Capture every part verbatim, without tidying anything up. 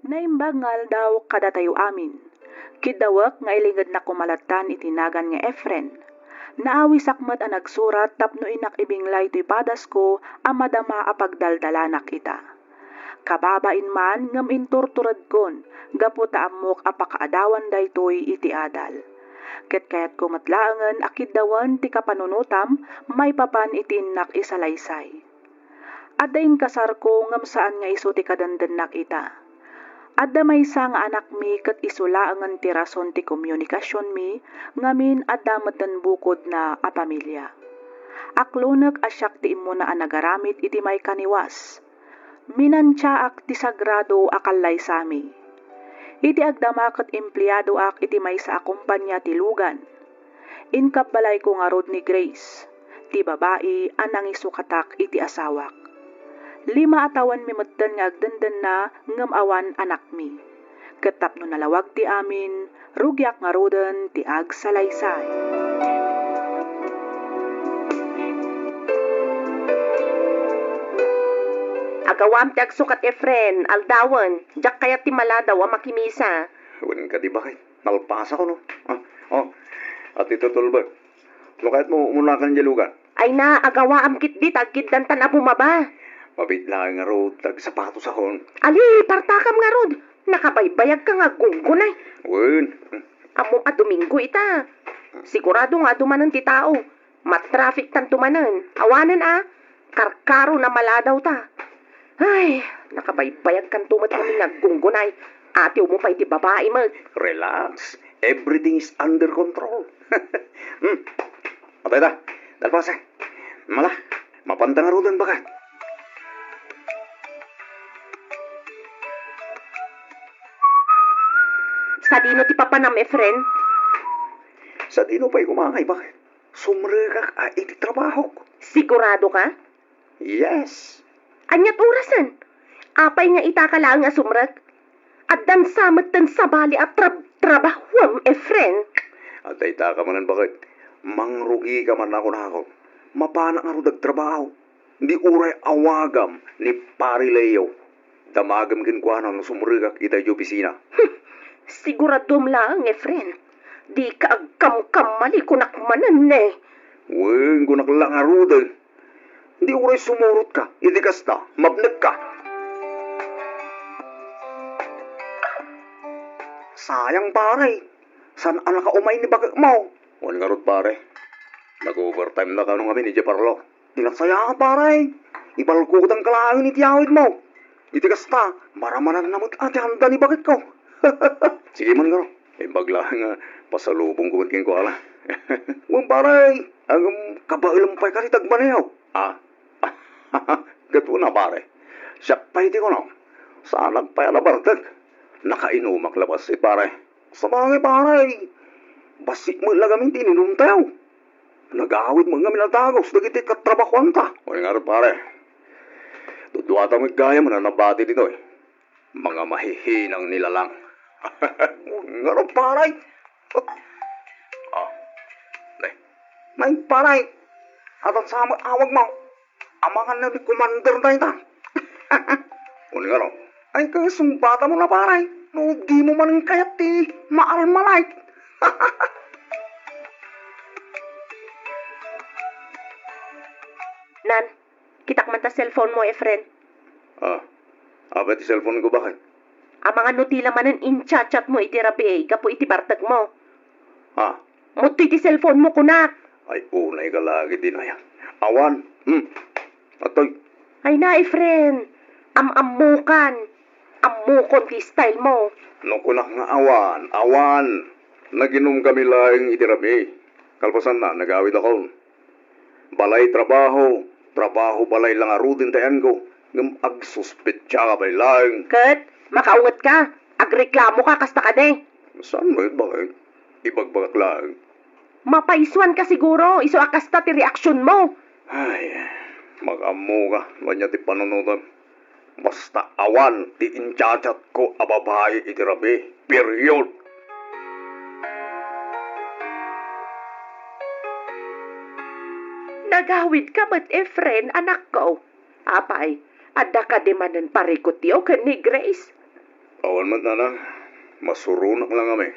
Naimbag nga aldaw kadatayo amin. Kiddawek nga ilingednak koma lattan iti nagan nga Efren. Naawisak met a nagsurat tapno innak ibinglay toy padasko a madama a pagdaldalanak ita. Kababain man ngem inturturedkon gapu ta ammok a pakaadawan daytoy iti adal. Ket kayatko met laengen a kiddawen ti kapanunotam maipapan iti innak isalaysay. Adda inkasarko ngem saan nga isu ti kadendennak ita. Adda maysa nga anakmi ket isu laengen ti rason ti komunikasionmi ngamin adda metten bukodna a pamilia. Aklonek a siak ti immuna a nagaramid iti maikaniwas. Minantiaak ti sagrado a kallaysami. Iti agdama ket empleadoak iti maysa a kompania ti lugan. Inkabbalayko ngarud ni Grace, ti babai a nangisukatak iti asawak. Lima a tawenmi metten nga agdendenna ngem awan anakmi. Ket tapno nalawag ti amin, rugiak ngaruden ti agsalaysay. Agawam ti agsukat, Efren, aldawen, diak kayat ti maladaw a makimisa. Wen kadi, baket? Nalpasakon, no? Ah, oh, ati tutulbek. No kayatmo, umunakan diay lugan. Ay na, agawaam ketdi ta agkiddantan a bumaba. Mabiit laeng ngarud, tagsapatosakon. Ali, partakam ngarud. Nakabaybayagka nga aggunggunay. Wen. Ammom a Domingo ita. Sigurado nga adu manen ti tao. Matrafiktanto manen. Awanen a. Karkaro na maladaw ta. Ay, nakabaybayagkanto met ngamin nga aggunggunay. Atiwmo pay ti babai met. Relax. Everything is under control. Hmm. Atay ta. Dalpasa. Mala. Mapanta ngaruden, baket? Sadino ti papanam, Efren? Sadino pay koma ngay, baket? Sumrekak a iti trabahok. Sigurado ka? Yes. Aniat orasen? Apay nga itaka laeng a sumrek? Addan sa metten sabali a trab-, trabahuem, Efren. Adda itaka manen, baket? Mangrugika man, kunakon. Mapanak ngarud agtrabaho. Di uray awagam ni Pare Leo. Damagem kenkuana no sumrekak itay opisina. Hmm, siguraduem laeng, Efren. Dika agkamkamali, kunak manen, ne. Wen, kunak la ngaruden. Di uray sumurotka iti kasta, mapnekka. Sayang, pare. Saan a nakaumay ni baketmo? Wen ngarud, pare. Nag-overtime na kano ngamin idiay parlo. Di nasayaat, pare. Ibalkudanka laeng iti awidmo. Iti kasta, maramananna met a ti handa ni baketko. Sige man, garo. Imbag laeng nga pasalubongko met kenkuana. Wen, pare, ngem kabaelem pay kadi ti agmaneho? Ah. Ket kuna, pare. Siak pay ti kunom. Saanak pay a nabartek. Nakainumak la bassit, pare. Sabagay, pare. Bassit met la ngamin ti ininumtayo. Nagawid met ngamin a dagus dagiti katrabahuanta. Wen ngarud, pare. Duduata met gayam a nabati ditoy. Mga mahihinang nilalang. Ngarud, pare. Ah. Nay. Nay, pare. Adda sa met awagmo. Amangan na ni Commander dayta. Wen ngarud. Ay, kasungbatam la, pare. No dimo manen kayat ti maalmalay. Nan, kitak man ta cellphone mo, Efren. Ah, apay ti cellphone ko, baket? Amangan no ti la manen in-chat-chat mo iti rabii gapu iti bartek mo. Ah. Muttoy ti cellphone mo, kunak. Ay, unay ka lagi dinaya. Awan. Hmm. Atoy. Ay na, Efren. Am-ammokan. Ammokon ti style mo. No kunak nga awan, awan. Naginom kami laeng iti rabii. Kalpasanna, nagawid akon. Balay trabaho, trabaho balay la ngaruden ti ayanko, ngem agsuspetsa ka pay laeng. Ket, makaunget ka, agreklamo ka, kasta kadi. Saan met, baket? Ibagbagak laeng. Mapaisuan ka siguro, isu a kasta ti reaksyon mo. Ay, makaammo ka, ania ti panunotem. Basta awan ti in-chat-chat ko a babai iti rabii. Period! Nagawid ka met, Efren, anakko. Apay, adda kadi manen parikutyo ken ni Grace? O, Wen met, nanang, masuronak la ngamin.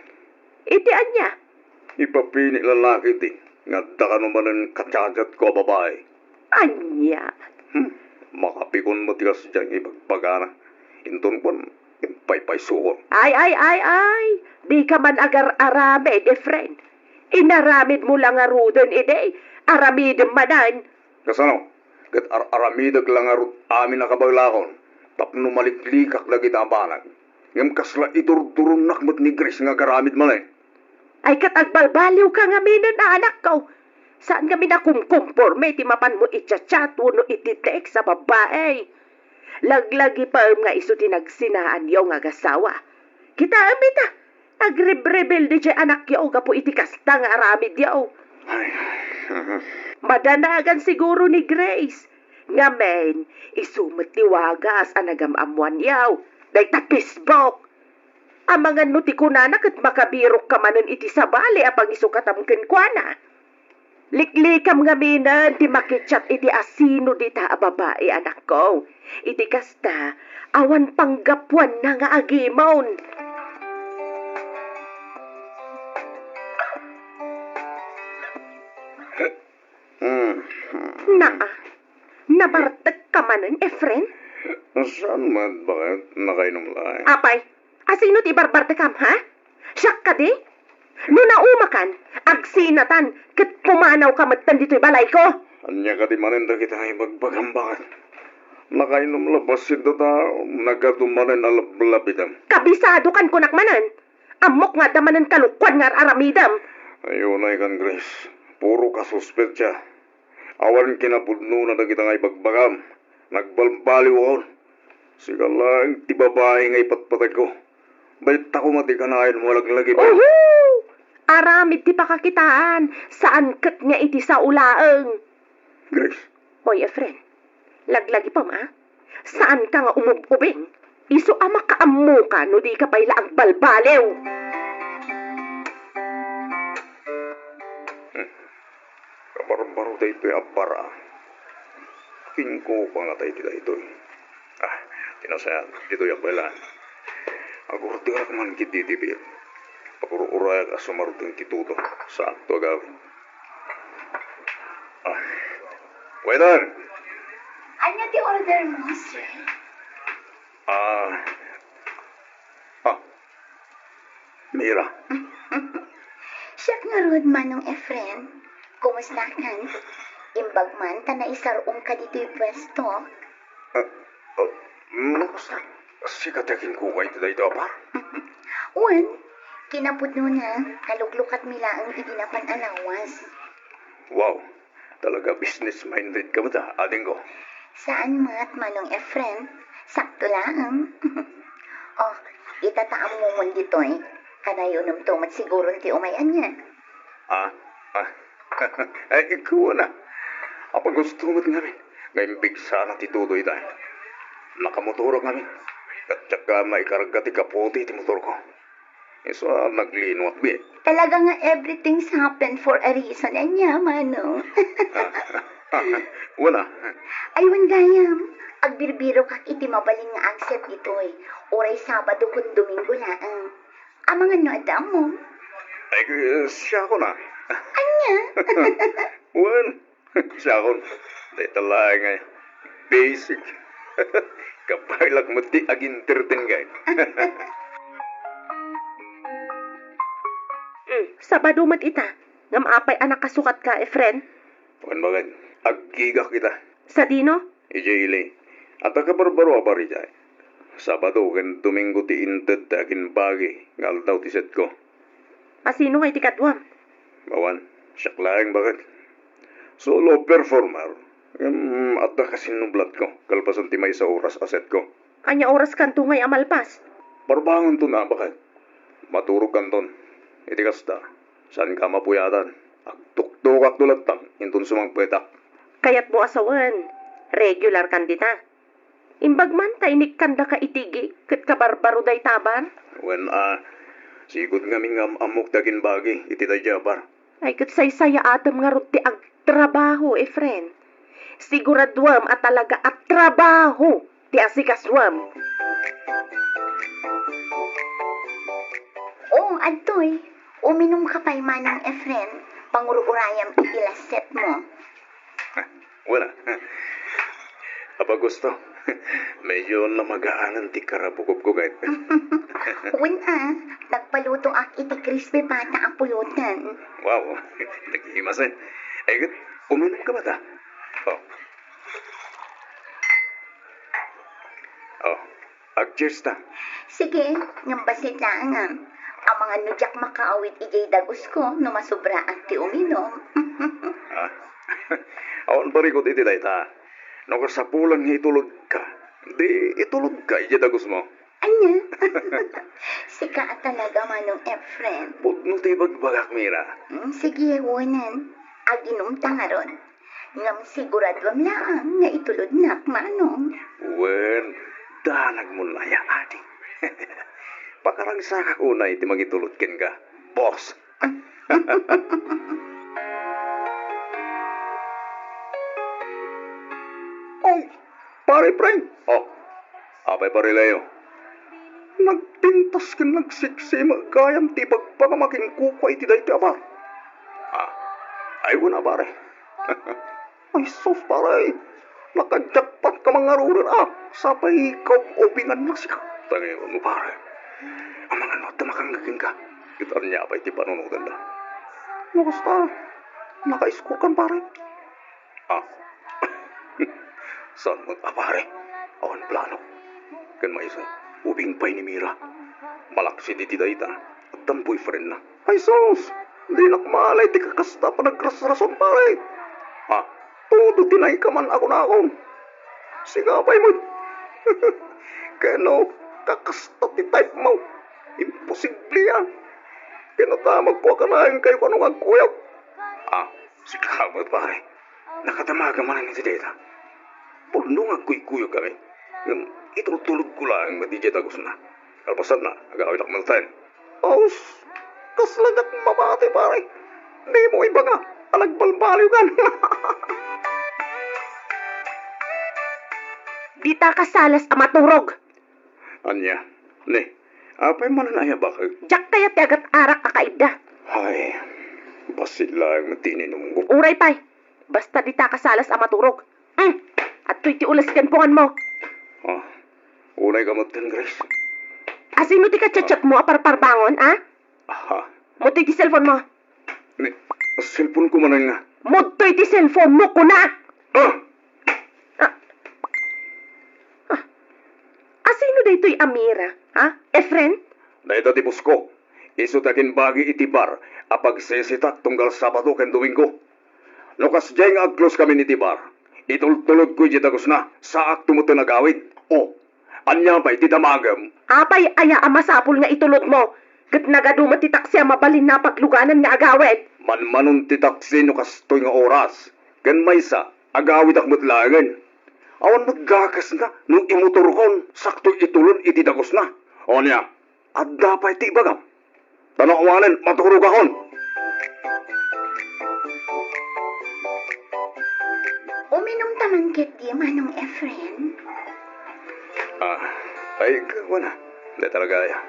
Iti ania? Ipapini lalaki ti nga adda kano manen kachatchatko a babai. Ania? Hmm, makapikon met ti kasdiay nga ibagbagana. Inton kuan, impaypaysukon. Ay, ay, ay, ay! Dika man agar-aramid, Efren. Inaramidmo la ngaruden idi, aramidem manen. Kasano? Ket ar-aramidek la ngarud amin a kabaelakon tapno maliklikak dagiti a banag. Ngem kasla iturturonnak met ni Grace nga agaramid manen. Ay, ket agbalbaliwka ngaminen a, anakko. Saan ngamin a kumkomporme ti mapanmo i-chat-chat wenno iti text a babbai. Laglagipem nga isu ti nagsinaanyo nga agasawa. Kitaem ita, agrebrebelde ti anakyo gapu iti kasta nga aramidyo. Ay. Madanagan siguro ni Grace. Ngamin, isu met ti wagas a nagam-ammoanyo. Dayta Facebook. Amangan no ti kunana ket makabirokka manen iti sabali a pangisukatam kenkuana. Liklikam ngaminen ti makichat iti asino dita a babai, anakko. Iti kasta, awan panggapuanna nga agimon. Hmm. Naa, nabartekka manen, Efren? Saan met, baket? Nakainom laeng. Apay, asino ti ibarbartekam, ha? Siak kadi? No naumakan, agsinatan, ket pumanawka metten ditoy balayko. Ania kadi manen dagiti ibagbagam, baket? Nakainom la bassit dayta, nagadu manen a lablabidem. Kabisadokan kunak manen. Ammok nga adda manen kalokuan nga ar-aramidem. Ay, unay kan, Grace. Puro ka suspetsa. Awan kinapudnona dagita nga ibagbagam. Nagbalbaliwakon. Sika laeng ti babai nga ipatpatagko. Dayta koma ti kanayon mo a laglagip. Uhu! Aramid ti pakakitaan, saan ket nga iti sao laeng. Grace. Hoy, Efren, laglagipem, a? Saanka nga umub-ubing? Isu a makaammoka no dika pay la agbalbaliw. Hmm. Kabarbaro daytoy a para. Kinkupa nga tayo ti daytoy. Ah, ti nasayan, ditoy a balaan. Agurtirak man ketdi ti bill. Pagururayak a sumarudeng ti tudo. Sakto a gawid. Ah. Waiter! Ania ti order mo, sir? Ah. Ah. Mira. Siak ngarud, Manong Efren. Kumustakan? Imbag man ta naisar-ongka ditoy puesto. Ah, ah, no, sir. Sika ti kinkupa iti daytoy a bar? Wen, kinapudnona, naluklukatmi laeng idi napan a lawas. Wow, talaga business-minded ka met, ah, adingko. Saan met, Manong Efren. Sakto laeng. Oh, ita ta ammomon ditoy. Kanayonemto met siguron ti umay ania. Ah, ah. Ay, ikaw na. Apagusto met ngamin nga impigsana ti tudoy tayo. Nakamotorok ngamin. Ket diak maikarga ti kapote ti motorko. Isu a naglinuak bi. Talaga nga everything's happened for a reason, ania, Manong? Wala. Ay, wen gayam. Agbirbirokak iti mabalin nga agset ditoy. Uray Sabado ken Domingo laeng. Amangan no adda ammom. Ay, siakon a. Ania? Wen, siakon. Dayta laeng nga basic. Kabaelak met ti aginterten ngay. Hmm, Sabado met ita. Ngem apay a nakasukatka, Efren? Wen, baket, aggigak ita. Sadino? Idiay ili, adda kabarbaro a bar idiay. Sabado ken Domingo ti inted ti agimbagi nga aldaw ti setko. Asino ngay ti kaduam? Awan, siak laeng, baket. Solo performer. Ngem adda kasinnublatko kalpasan ti maysa oras a setko. Ania oras kanto ngay a malpas? Parbangonton a, baket. Maturog kanton. Iti kasta, saanka a mapuyatan. Agtuktukakto latta inton sumangpetak. Kayatmo a sawen, regular kan dita. Imbag man ta inikkandaka iti gig ket kabarbaro dayta a bar? Wen a, sigud ngamin nga am-ammok ti agimbagi iti daydiay a bar. Ay, ket saysayaatem ngarud ti agtrabaho, Efren. Siguraduem a talaga a trabaho ti asikasuem. Toy, uminumka pay manong Efren, pangur-urayam iti lasetmo. Wala. Apa gusto? Medyo namagaanan ti karabukobko, kayat. Wen a, nagpalutoak iti crispy pata a pulutan. Wow, naghimasen. Ay, good. Uminumka pay ta. Oh. Oh. Ag-cheers ta. Sige, ngem bassit laeng. Amangan no diak makaawid idiay dagusko no masubraak ti uminum. Ah. Awan barikut iti dayta. No kasapulan nga itulodka, di itulodka idiay dagusmo. Ania? Sika a talaga, Manong Efren. Pudno ti ibagbagak, Mira. Mm, sige, wenen. Aginumta ngarud. Ngem siguraduam laeng nga itulodnak, Manong. Wen, danagmon aya, adi. Pakaragsakak unay ti mangitulod kenka, boss. Oh, Pare Frank! Oh, apay, Pare Leo? Nagpintas ken nagsiksima gayam ti ibagbagam a ken kukua iti daytoy a bar. Ah, ay, kuna, pare. Ay, sus, pare. Naka-jackpot ka mangarurot, ah. Sapay ikaw ubingan na sika. Tangiwem, pare. Amangan no adda makangngeg kenka. Ket ania pay ti panunotenda? No kasta, naka-score kan, pare. Ah. Saan met a, pare? Awan plano. Ken maysa, ubing pay ni Mira. Malaksid iti dayta, addan boyfriendna. Ay sus! Dinak malay ti kakasta a panagrasrason, pare. Ah, todo ti naikaman a kunakon. Sika pay met. Ken no kakasta ti type mo, imposible yan. Ken no ta, magkuaka laeng kayo kano nga agkuyog. Ah, sika met, pare. Nakadamagam manen iti dayta. Pudno nga agkuykuyogkami. Ngem itultulodko laeng met idiay dagusna. Kalpasanna, agawidak metten. Aws, kasla diak mapati, pare. Dimo ibaga a nagbalbaliwkan. Dita kasalas a maturog. Ania? Ne, apay manen aya baket? Diak kayat ti agat-arak a kaidda. Ay, bassit laeng met ti ininumko. Uray pay, basta dita kasalas a maturog. Hmm, adtoy ti ules ken punganmo. Ah, unay ka metten, Grace. Asino ti kachatchatmo a parparbangon, a? Aha. Mudtoy ti cellphone mo. Ni, cellphone ko manen nga. Mudtoy ti cellphone mo, kuna! Ah! Ah. Ah. Asino daytoy a Mira, ha? Efren? Dayta ti boss ko. Isu ti akinbagi iti bar a pagsisitak tunggal Sabado ken Domingo. No kasdiay nga ag-close kami iti bar, itultulodko idiay dagusna, saakto metten agawid. O, ania pay ti damagem? Apay aya a masapul nga itulodmo? Ket nagadu met ti taksi a mabalinna a pagluganan nga agawid. Manmanon ti taksi no kastoy nga oras. Ken maysa, agawidak met laengen. Awan met gakesna no imotorkon, sakto itulon iti dagusna. O ania, adda pay ti ibagam? Ta no awanen, maturogakon. Uminumta man ketdi, Manong Efren? Ah, ay, kuana. Di talaga aya.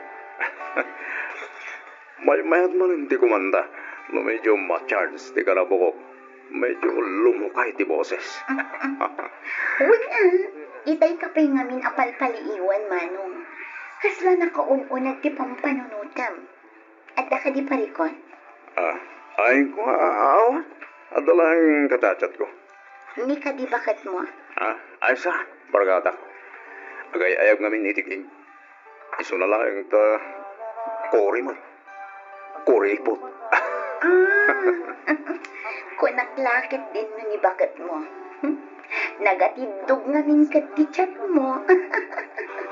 Maymayat manen ti kumanta no medyo ma-charge ti karabukok. Medyo lumukay ti boses. Wen a, itay ka pay ngamin a palpaliiwan, Manong. Kasla nakaun-uneg ti pampanunotam. Adda kadi parikut? Ah, ay, kua, awan. Adda laeng kachatchatko. Ni kadi baketmo? Ah, ay sa, barkadak. Agay-ayab ngamin iti gig. Isuna laeng ta kori met. Kuripot. Ah, kunak la ketdin no ni baketmo. Nagatiddog ngamin ket ti chatmo.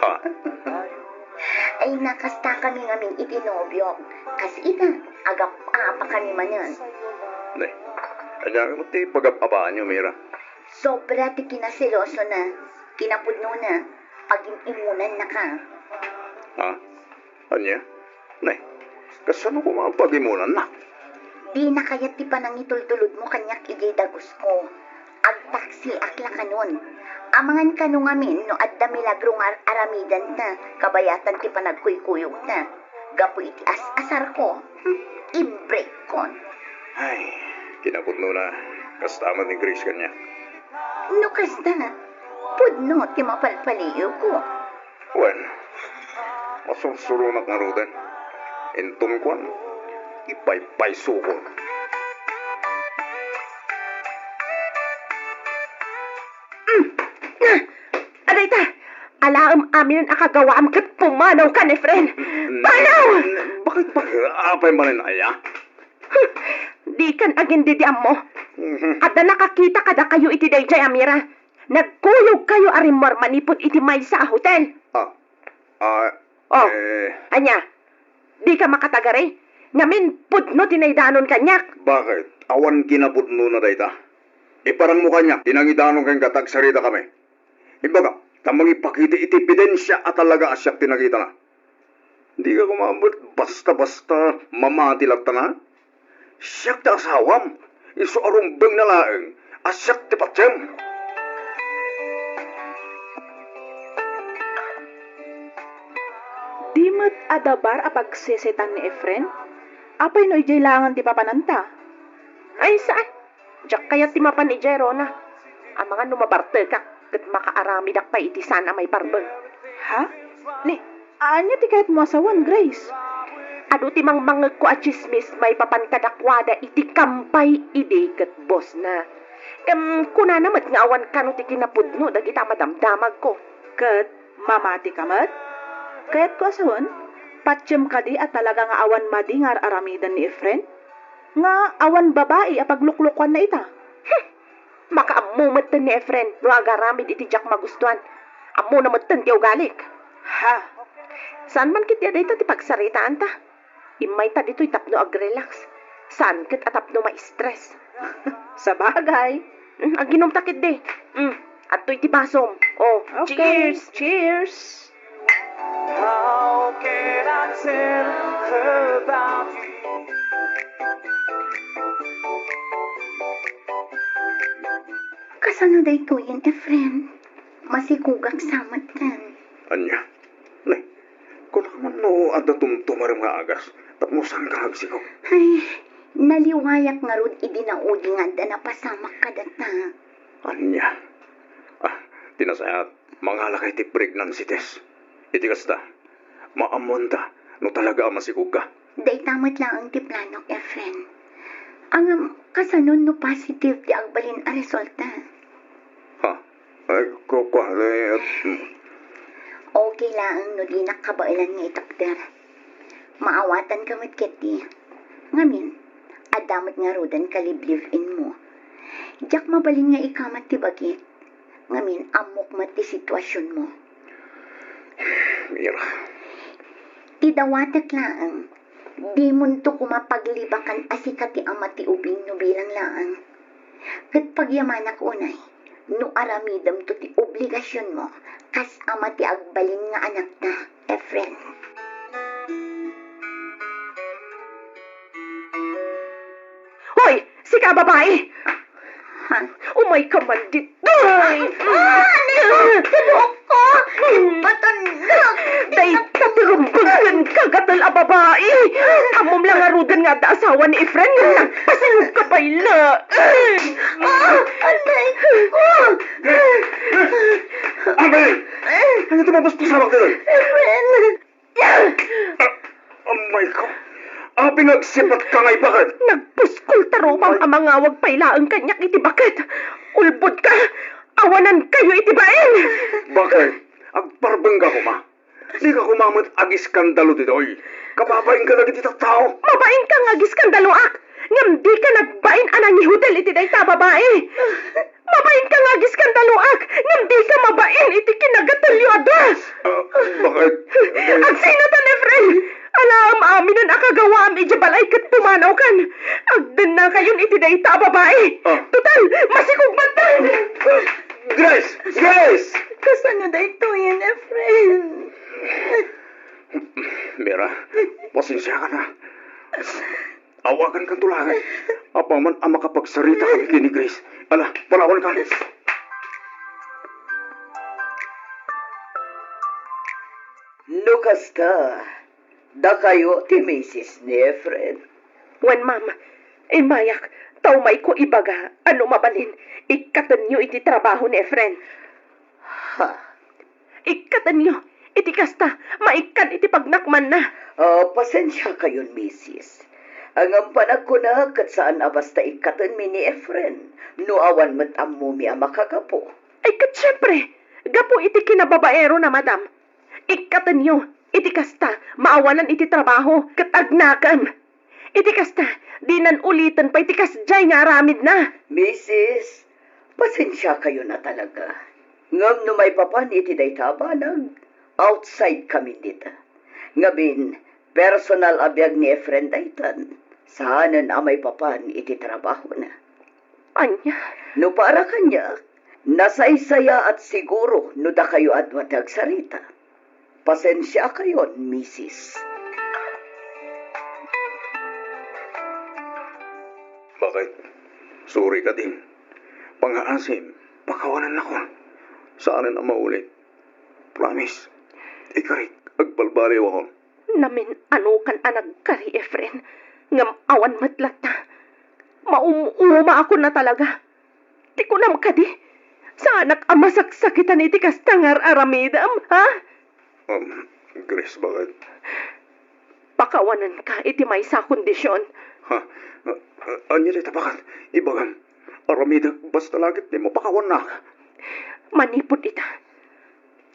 Ha? Ay, nakastakami ngamin iti nobiok. Kas ita, agap-apakami manen. Ne, ania met ti pagap-apaanyo, Mira? Sobra ti kinaselosona, kinapudnona, pagim-imonannaka. Ha? Ania? Ne, kasano koma a pagim-imonannak? Dina kayat ti panangitultulodmo kaniak idiay dagusko. Agtaksiak la kanon. Amangan kano ngamin no adda milagro nga ar-aramidenta kabayatan ti panagkuykuyogta. Gapu iti as-asarko, hmm, i-break kon. Ay, kinapudnona, kasta met ni Grace kaniak. No kasta, pudno ti mapalpaliiwko. Wen, masursuronak ngaruden. Inton kuan, ipaypaysokon. Mm. Ah, adayta, alaem aminen a kagawaam ket pumanawkan, Efren. Panaw! Bakit, bakit? Apay manen aya? Dikan agin-didiammo. Mhm. Adda nakakita kadakayo iti daydiay a mira. Nagkuyogkayo a rimmuar manipud iti maysa a hotel. Ah, ah, Oh, eh. Ania? Dika makatagari? Ngamin, pudno ti naidanon kaniak. Bakit? Awan kinapudnona dayta. Iparangmo kaniak ti nangidanon kenka ta agsaritakami. Imbagak, ta mangipakita iti ebidensia a talaga a siak ti nakitana. Dika koma met basta-basta mamati latta na? Siak ti asawam, isu a rumbengna laeng a siak ti patiem. Di met adabar a pagsesetan ni Efren? Apay no idiay laengen ti papananta? Ay, saan. Diak kayat ti mapan idiay, Rona. Amangan no mabartekak ket makaaramidak pay iti saan a maiparbeng. Ha? Ni, ania ti kayatmo a sawen, Grace? Adu ti mangmangngegko a tsismis maipapan kadakuada iti kampay idi ket bosna. Ngem kunana met nga awan kano ti kinapudno dagita a madamdamagko. Ket mamati ka met? Kayatko a sawen, patiem kadi a talaga nga awan madi nga ar-aramiden ni Efren? Nga awan babai a pagluklokuanna ita? Hmm. Makaammo metten ni Efren no agaramid iti diak magustuan. Ammona metten ti ugalik. Ha? Saan man ketdi a dayta ti pagsaritaanta? Immayta ditoy tapno agrelax. Saan ket a tapno ma-stress. Sabagay. Mm, aginumta ketdi. Mm, adtoy ti basom. Oh, okay. Cheers! Cheers! How can I tell her about you? Kasano daytoyen, Efren? Masikogak sa met ken. Ania? Nay, kunak man no adda tumtumarem nga agas, tapno saanka nga agsikog? Ay, naliwayak ngarud idi naudi nga adda napasamak kadata. Ania? Ah, ti nasayaat, mangalaka iti pregnancy test. Iti kasta, maammoanta no talaga a masikogka. Dayta met laeng ti planok, Efren. Ngem, kasano no positive ti agbalin a resulta? Ha? Ay, ku-, ku-, eh, mm. Okay laeng no dinak kabaelan nga idokter. Maawatanka met ketdi. Ngamin, adda met ngaruden kaliblibliwmo. Diak mabalin nga ikamat ti bagik. Ngamin, ammok met ti situasionmo. Mira. Idawatek laeng, dimonto koma paglibakan a sika ti ama ti ubing no bilang laeng. Ket pagyamanak unay no aramidemto ti obligasionmo kas ama ti agbalin nga anakta, Efren. Hoy! Sika a babai! Ha? Umayka man ditoy! Ah, ano? Ti buokko! Baton na! Dayta ti rumbeng ken kagatel a babai! Ammom la ngaruden nga adda asawa ni Efren nga nagpasikogka pay laeng! Ah, anay ko! Abel! Ano ti mapuspusamak ditoy? Efren! Ah, amay ko. Apay nga agsipatka nga ibaket? Nagpuskol ta rupam a mangawag pay laeng kaniak iti baket. Ulbodka, awanankayo iti bain! Bakit? Agparbengka koma? Dika koma met agiskandalo ditoy. Kababainka dagiti tattao. Mabainka nga agiskandaloak, ngem dika nagbain a nangihotel iti dayta a babai. Mabainka nga agiskandaloak, ngem dika mabain iti kinagatelyo a Dios. Ah, bakit? Agsinatan, Efren! Alaem aminen a kagawaam idiay balay ket pumanawkan. Agdennakayon iti dayta a babai. Ah. Total, masikog man ta. Ah, Grace! Grace! Kasano daytoyen, Efren? Mira, pasensiakan a. Awagankanto laeng. Apaman a makapagsaritakami ken ni Grace. Ala, panawanka. No kasta, Dakayo ti misis ni Efren. Wen, ma'am. Immayak, ta umayko ibaga a no mabalin, ikkatenyo iti trabaho ni Efren. Ha? Ikkatenyo, iti kasta, maikkan iti pagnakmanna. Ah, pasensiakayon, misis. Ngem panagkunak ket saan a basta ikkatenmi ni Efren, no awan met ammomi a makagapu. Ay, ket siempre, gapu iti kinababaero na, madam. Ikkatenyo, iti kasta, maawanan iti trabaho, ket agnakem. Iti kasta, dinan uliten pay ti kasdiay nga aramidna. Misis, pasensiakayon a talaga. Ngem no maipapan iti dayta a banag, outside kami dita. Ngamin, personal a biag ni Efren daytan, saanen a maipapan iti trabahona. Ania? No para kaniak, nasaysayaat siguro no dakayo a dua ti agsarita. Pasensiakayon, misis. Bakit? Sorry ka din. Pangaasim, pakawanannakon. Saanen a maulit. Promise. Ikarik, agbalbaliwakon. Namin-anokan a nagkari, Efren. Ngem awan met latta. Maum-umaakon a talaga. Ti kunam kadi, saanak a masaksakitan iti kasta nga ar-aramidem, ha? Um, Grace, bakit? Pakawanenka iti maysa a kondision. Ha? A-, a-, ania dayta, bakit? Ibagam, aramidek basta la ket ti mapakawannak. Manipud ita,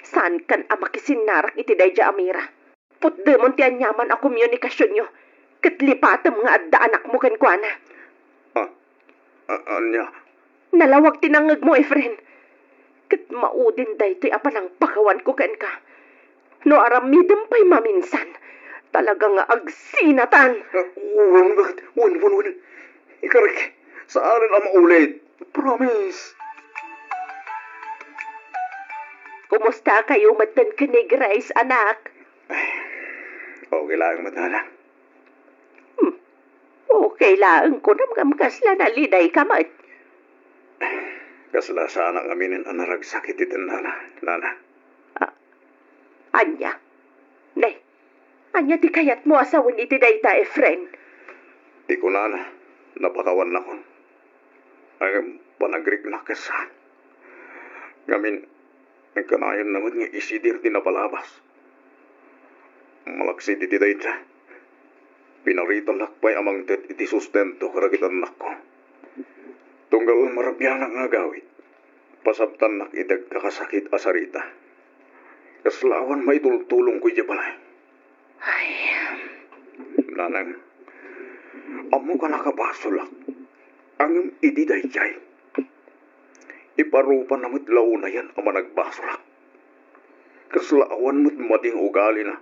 saankan a makisinnarak iti daydiay a Mira. Putdemon ti aniaman a komunikasionyo, ket lipatem nga adda anakmo kenkuana. Ah, a-, ania? Nalawag ti nangngegmo, Efren. Ket maudin daytoy a panangpakawanko kenka. No aramidem pay maminsan, talaga nga agsinatan. Ah, wen, bakit? Wen, wen, wen. Ikarik, saanen a maulit. Promise. Kumusta kayo metten ken ni Grace, anak? Ay, okay laeng met, nana. Hmm. Okay laeng kunam ngem kasla naliday ka met. Kasla saanak aminen a naragsak iti tendana, nana. Ah, ania? Nay, ania ti kayatmo a sawen iti dayta, Efren? Ti kunana, napakawannakon. Ngem panagriknak ket saan. Ngamin, nagkanayonna met nga isidir ti napalabas. Malaksid iti dayta, pinaritannak pay a mangted iti sustento kadagiti annakko. Tunggal marabianak nga agawid, pasabtannak iti agkakasakit a sarita. Kasla awan maitultulongko idiay balay. Ay. Nanang, ammok a nakabasolak. Ngem idi daydiay, iparupanna met la unayen a managbasolak. Kasla awan met madi nga ugalina.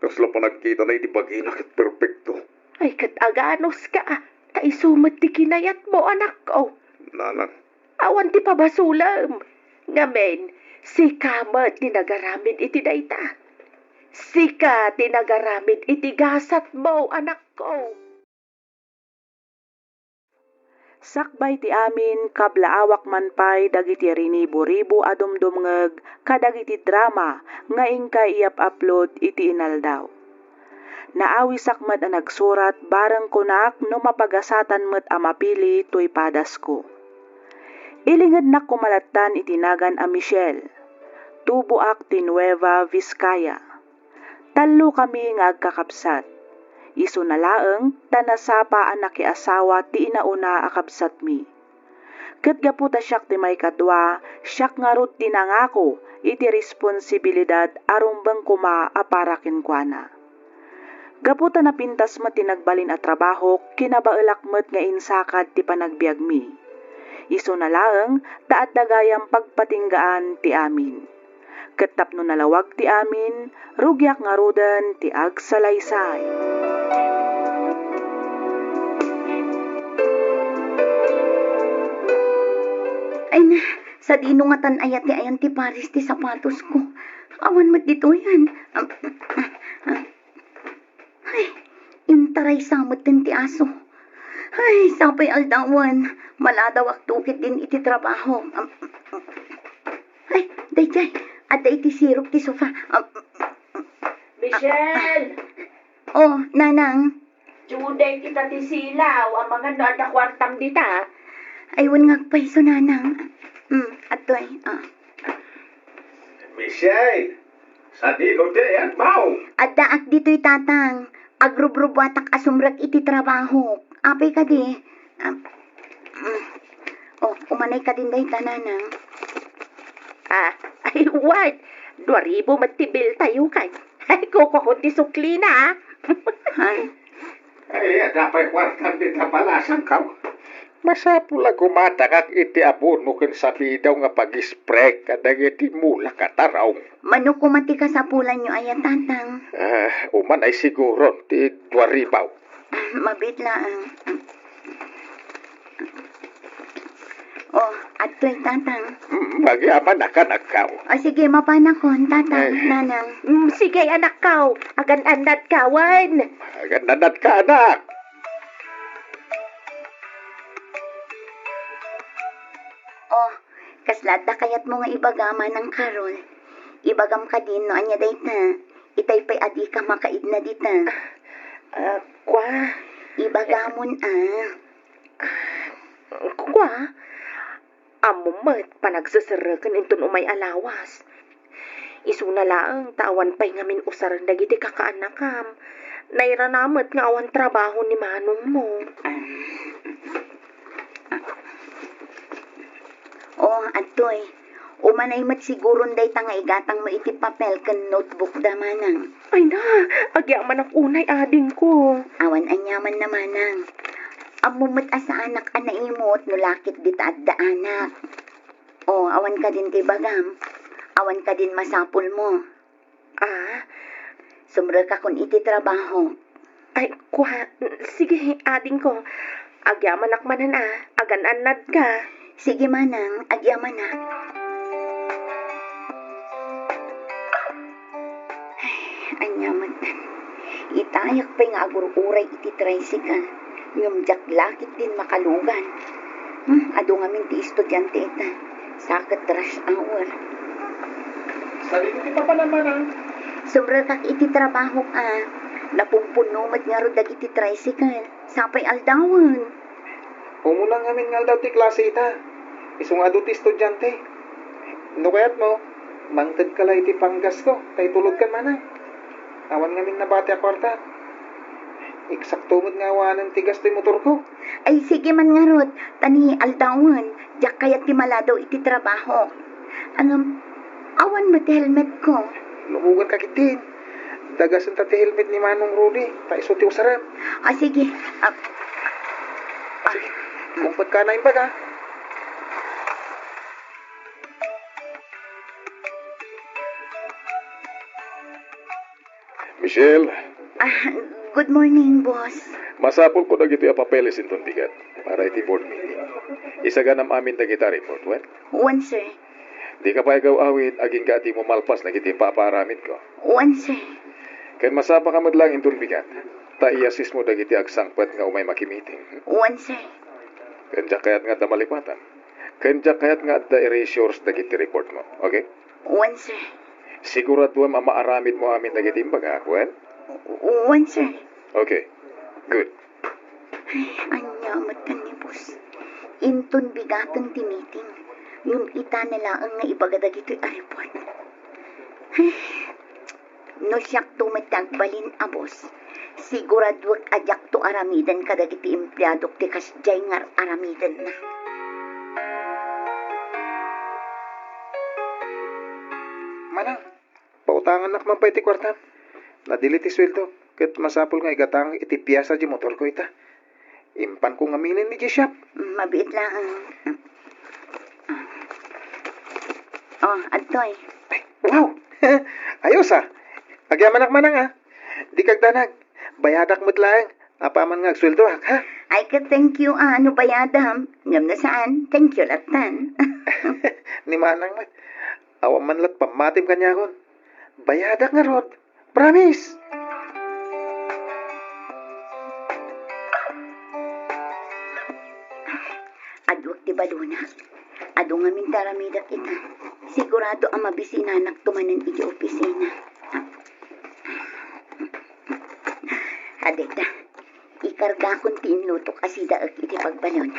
Kasla panagkitana iti bagina ket perpekto. Ay, ket aganuska, ta isu met ti kinayatmo, anakko. Nanang, awan ti pabasolem. Ngamin, sika met ti nagaramid iti dayta. Sika ti nagaramid iti gasatmo, anakko. Sakbay ti amin, kablaawak man pay dagiti rinibo-ribo a dumdumngeg kadagiti drama nga inkay iyap-upload iti inaldaw. Naawisak met a nagsurat bareng kunak no mapagasatan met a mapili toy padasko. Ilingednak koma lattan iti nagan a Michelle. Tuboak ti Nueva Vizcaya. Tallokami nga agkakabsat. Isuna laeng ta nasapa a nakiasawa ti inauna a kabsatmi. Ket gapu ta siak ti maikadua, siak ngarud ti nangako iti responsibilidad a rumbeng koma a para kenkuana. Gapu ta napintas met ti nagbalin a trabahok, kinabaelak met nga insakad ti panagbiagmi. Isuna laeng ta adda gayam pagpatinggaan ti amin. Ket tapno nalawag ti amin, rugiak ngaruden ti agsalaysay. Ay na, sadino ngatan aya ti ayan ti pares ti sapatosko? Awan met ditoy, an. Am, am, am. Ay, intaraysa metten ti aso. Ay, sapay aldawen, maladawak tukit din iti trabaho. Am, am, am. Ay, daydiay, adda iti sirok ti sofa. Am, am, am. Michelle! Oh, Nanang. Juday kita ti silaw, amangan no adda kuartam dita. Ay, wen nga agpayso, Nanang. Hmm, adtoy. Ah. Michelle! Sadino ti ayanmo? Addaak ditoy, Tatang. Agrubrubuatak a sumrek iti trabahok. Apay kadi? Ah, mm. Oh, umanay kadin dayta, Nanang. Ah, ay, wen. Dua ribu met ti bill tayo kay. Ay, kukuakon ti suklina, ah. Ay. Ay, adda pay kuartam dita balasangko. Masapul a gumatangak iti abono ken sabidaw nga pag-spray kadagiti mulak a tarong. Mano koma ti kasapulanyo aya, Tatang? Ah, umanay siguron ti dua ribu. Mabiit laeng. Oh, adtoy, Tatang. Mm, agyamanak, anakko. O, sige, mapanakon, Tatang, Ay. Nanang. Mm, sige, anakko. Agan-annadka, wen. Agan-annadka, anak. Oh, kasla adda kayatmo nga ibaga, Manang Carol? Ibagam kadin no ania dayta. Itay pay a dika makaidna dita. Ah, kua. Ibagamon, ah. Kua, ammom met panagseserreken inton umay a lawas. Isuna laeng ta awan pay ngamin usaren dagiti kakaannakam. Nairana met nga awan trabaho ni manongmo. Ah. Oh, adtoy. Umanay met siguron dayta nga igatangmo iti papel ken notebook da, Manang. Ay na, agyamanak unay, adingko. Awan aniamanna, Manang. Ammom met a saanak a naimut no lakit dita adda anak. Oh, awan kadin ti ibagam. Awan kadin masapulmo. Ah? Sumrekakon iti trabaho. Ay, kua, sige, adingko. Agyamanak manen a, agan-annadka. Sige, Manang, agyamanak. Ay, ania met. Itayak pay nga agur-uray iti tricycle. Ngem diak lakit din makalugan. Hmm, adu ngamin ti estudiante ita. Sa ket rush hour. Sadino ti papanam, Manang? Sumrekak iti trabahok a. Napumpunno met ngarud dagiti tricycle. Sapay aldawen. Umuna ngamin nga aldaw ti klase ita. Isu nga adu ti estudiante. No kayatmo, mangtedka la iti panggasko, ta itulodkan, Manang. Awan ngamin nabati a kuarta. Eksakto met nga awanen ti gas ti motorko. Ay, sige man ngarud, ta ni aldawen, diak kayat ti maladaw iti trabaho. Ngem, awan met ti helmetko. Lumoganka ketdin. Dagasenta ti helmet ni Manong Rudy, ta isu ti usarem. Ah, sige. Ah. Sige. Kumpetkanak imbag, ha? Michelle. Ah, good morning, boss. Masapulko dagitoy a papeles inton bigat para iti board meeting. Isaganam amin dagita report, wen? Wen, sir. Dika pay agaw-awid, agingga a dimo malpas dagiti ipapaaramidko. Wen, sir. Ken masapaka met laeng inton bigat, ta i-assist mo dagiti agsangpet nga umay makimiting. Wen, sir. Ken diak kayat nga adda malipatan. Ken diak kayat nga adda erasures dagiti report mo. Okay? Wen, sir. Siguraduem a maaramid mo amin dagiti imbagak, wen? Wen, sir. Okay. Good. Ay, ania met ken ni boss. Inton bigaten ti meeting, ngem itana laeng nga ibaga dagitoy a report. Ay, no siakto met ti agbalin a boss, siguraduek a diakto aramiden kadagiti empleadok ti kasdiay nga ar-aramidenna. Manang, pautangannak man pay ti kuartam. Nadili ti sueldo, ket masapul nga igatangak iti piasa ti motorko ita. Impanko ngaminen idiay shop. Mabiit laeng. Oh, adtoy. Ay, wow! Ayos, ah. Agyamanak manang, ah. Dika agdanag. Bayadak met laeng. Apaman nga agsueldoak, ha? Ay, ket thank you, ah, no bayadam. Ngem no saan, thank you lattan. Ni manang met. Awan man lat pammatim kaniakon. Bayadak ngarud. Promise! Aduak ti balona. Adu ngamin ti aramidak ita. Sigurado a mabisinanak to manen iti opisina. Dita, ikargakon ti inlutok a sidaek iti pagbalon.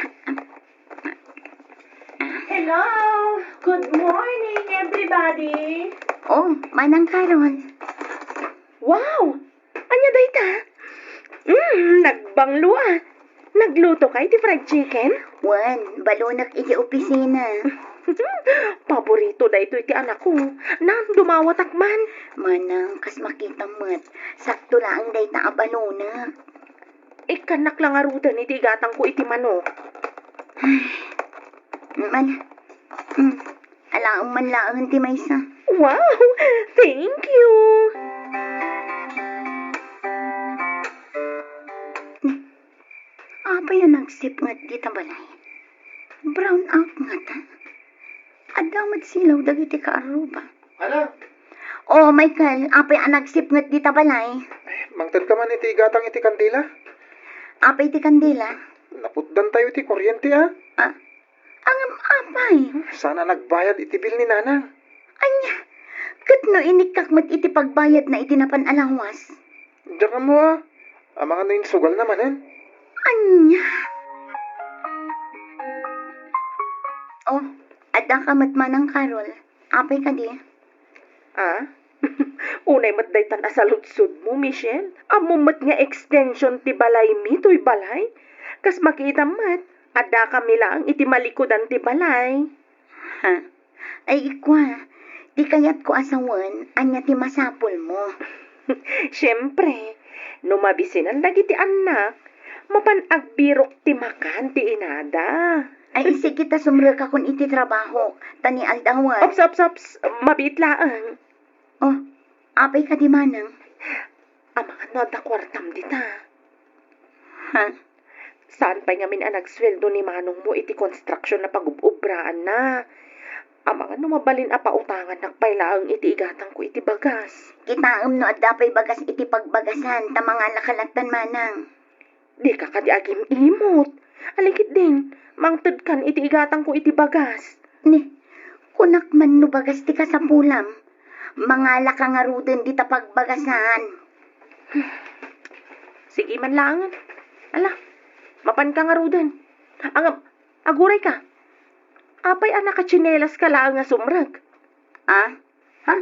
Hello! Good morning, everybody! Oh, Manang Carol. Wow! Ania dayta? Mm, nagbanglo a. Nagluto ka iti fried chicken? Wen, balonek iti opisina. Paborito daytoy ti anakko. Nan, dumawatak man. Manang, kas makitam met, sakto laeng dayta a balonek. Ikkannak la ngaruden iti igatangko iti manok. Ay, man, mm, alaem man laeng ti maysa. Wow! Thank you! Apay a nagsipnget dita balay? Brown out ngata. Adda met silaw dagiti kaarruba. Ana? Oh, Michael, apay a nagsipnget dita balay? Mangted ka man iti igatang iti kandila? Apay ti kandila? Naputdantayo iti kuryente, a? Ah, angem apay? Saan a nagbayad iti bill ni Nanang. Ania? Ket no inikkak met iti pagbayadna iti napan a lawas? Diak ammo, a. Amangan no insugalna manen? Ania? Oh, adda ka met Manang Carol. Apay kadi? Ah? Unay met daytan a saludsodmo, Michelle. Ammom met nga extension ti balaymi toy balay. Kas makitam met, adda kami laeng iti malikudan ti balay. Ha? Ay, ikua, ti kayatko a sawen, ania ti masapulmo? Siempre, no mabisinan dagiti annak, mapan agbirok ti makan ti inada. Ay, sige ta sumrekakon iti trabahok, ta ni aldawen. Ops, ops, ops, mabiit laeng. Oh, apay kadi Manang? Amangan no adda kuartam dita. Ha? Saan pay ngamin a nagsueldo ni manongmo iti konstruksion a pagub-ubraanna? Amangan no mabalin a pautangannak pay laeng iti igatangko iti bagas. Kitaem no adda pay bagas iti pagbagasan, ta mangalaka lattan Manang. Dika kadi agim-imot. Alikitdin, mangtedkan iti igatangko iti bagas. Ni, kunak man no bagas ti kasapulam. Mangalaka ngaruden dita pagbagasan. Sige man laengen. Ala, mapanka ngaruden. Angam, agurayka. Apay a nakatsinelas ka laeng nga sumrek? Ah? Ha?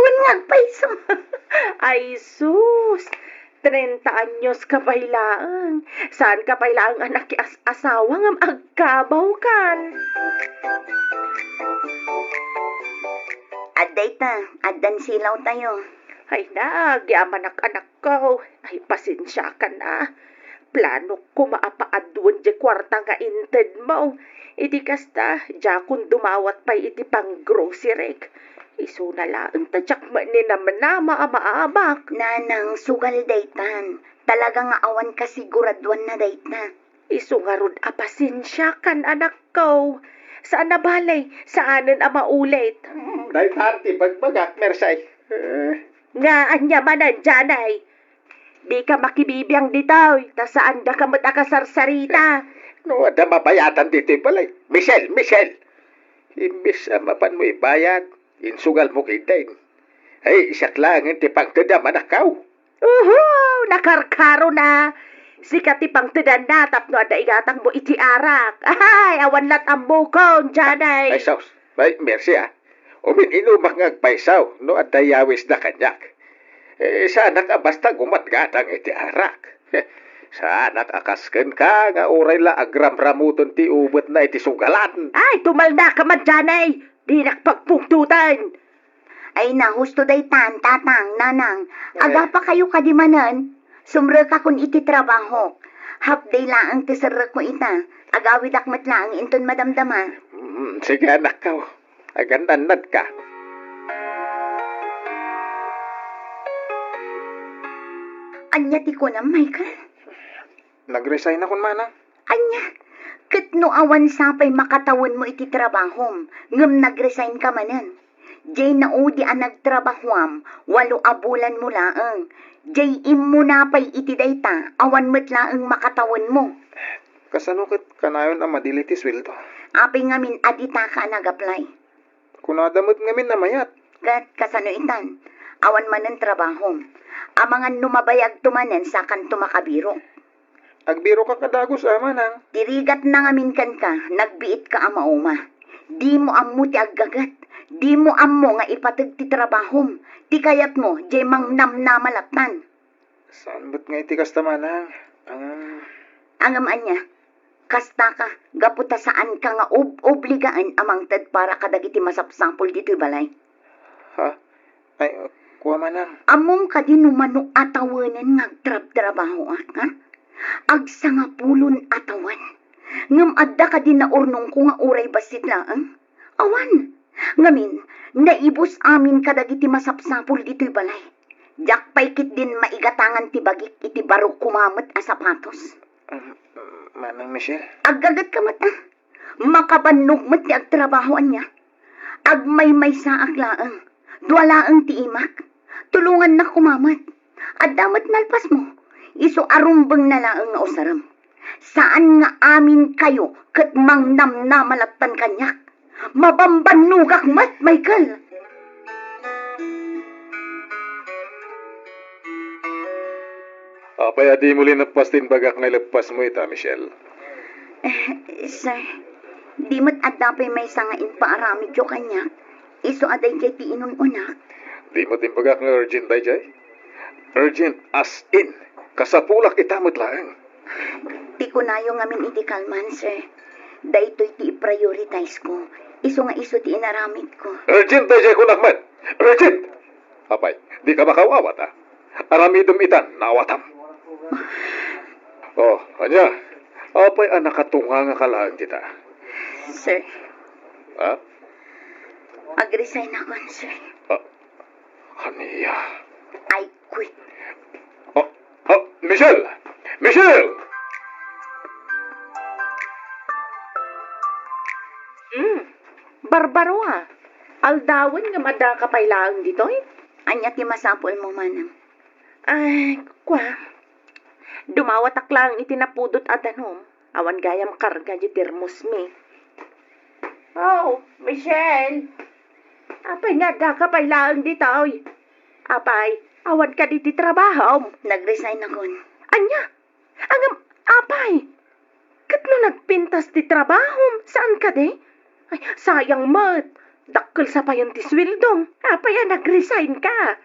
Wen nga agpayso. Ay sus! Treinta anyos ka pay laeng. Saan ka pay laeng a nakias-asawa ngem agkabawkan? Adda ita, addan silawtayo. Ay, nagyamanak, anak. Ko, ay, pasensiakan a. Planok koma a paaduen diay kuarta nga intedmo. Iti kasta, diakon dumawat pay iti panggroceryk. Isuna laeng ta diak met ni namnama a maabak. Nanang, sugal daytan. Talaga nga awan kasiguraduanna dayta. Isu ngarud a pasensiakan, anakko. Saan a bale, saanen a maulit. Hmm, daytan ti bagbagak, Mersay. Eh. Nga ania manen, Janay? Dika makibibiang ditoy, ta saandaka met a kasarsarita. No adda mabayadan ditoy balay. Michelle, Michelle! Imbes a mapanmo ibayad, insugalmo ketdin. Ay, siak laengen ti pangted a manakaw. Uhu! Nakarkarona! Sika ti pangtedanna tapno adda igatangmo iti arak. Ay, awan lat' ammokon, Janay! Ay, sus! Ay, Mersay, a. Umin-inumak nga agpayso no adda yawisda kaniak. Eh, saanak a basta gumatgatang iti arak. Saanak a kas kenka nga uray la agramramuton ti ubetna iti sugalan. Ay, tumalnaka man, Janay! Dinak pagpungtoten! Ay, na, husto daytan, tatang, nanang. Eh. Agapakayo kadi manen? Sumrekakon iti trabahok. Half day laeng ti serrekko ita. Agawidak met laeng inton madamdama. Mm, sige, anakko. Agan-annadka. Ania ti kunam, Michael? Nag-resignakon, manang. Ania? Ket no awan sa pay makatawenmo iti trabahom, ngem nag-resignka manen. Diay naudi a nagtrabahoam, walo a bulanmo laeng. Diay immuna pay iti dayta, awan met laeng makatawenmo. Kasano ket kanayon a madili ti sueldo? Apay ngamin a ditaka a nag-apply? Kunada met ngamin a mayat. Ket kasano itan? Awan manen trabahom. Amangan no mabayagto manen sakanto makabirok. Agbirokak a dagus a, manang. Ti rigatna ngamin kenka, nagbiitka a mauma. Dimo ammo ti aggaget. Dimo ammo nga ipateg ti trabahom. Ti kayatmo, diay mangnamnama lattan. Saan met nga iti kasta, manang? Ngem, Ngem ania, kastaka, gapu ta saanka nga ob-obligaen a mangted para kadagiti masapsapul ditoy balay. Ha? Ay, kua, manang. Ammom kadi no mano a tawenen nga agtrabtrabahoak, ha? Agsangapulon a tawen. Ngem adda kadi naurnongko nga uray bassit laeng? Awan. Ngamin, naibus amin kadagiti masapsapul ditoy balay. Diak pay ketdin maigatangan ti bagik iti baro koma met a sapatos. Um, Manang Michelle? Aggagetka met, a. Makabannog met ti agtrabaho, ania. Agmaymaysaak laeng. Dua laeng ti imak. Tulongannak koma met. Adda met nalpasmo. Isu a rumbengna laeng nga usarem. Saan nga aminkayo ket mangnamnama lattan kaniak. Mabambannogak met, Michael. Apay a dimo lineppas ti imbagak nga ileppasmo ita, Michelle? Eh, sir, di met adda pay maysa nga impaaramidyo kaniak. Isu a daydiay ti inun-unak. Di met imbagak nga urgent daydiay? Urgent as in, kasapulak ita met laeng. Ti kunayo ngamin idi kalman, sir. Daytoy ti i-prioritize ko. Isu nga isu ti inaramid ko. Urgent daydiay kunak met! Urgent! Apay, dika makaawat, a? Aramidem itan, naawatam. Oh, ania? Apay a nakatungangaka laeng dita? Sir. Ha? Agresign akon, sir. Ah, ania? I quit. Oh, oh, Michelle! Michelle! Hmm, Barbaro, a. Aldawen nga addaka pay laeng ditoy? Ania ti masapulmo, manang? Ay, kua. Dumawatak laeng iti napudot a danum. Awan gayam karga di termosmi. Oh, Michelle! Apay nga addaka pay laeng ditoy? Apay, awan kadi ti trabahom? Nag-resign akon. Ania? Ngem, apay, ket no nagpintas ti trabahom, saan kadi? Ay, sayang met. Dakkel sa payen ti sueldom. Apay a nag-resign ka?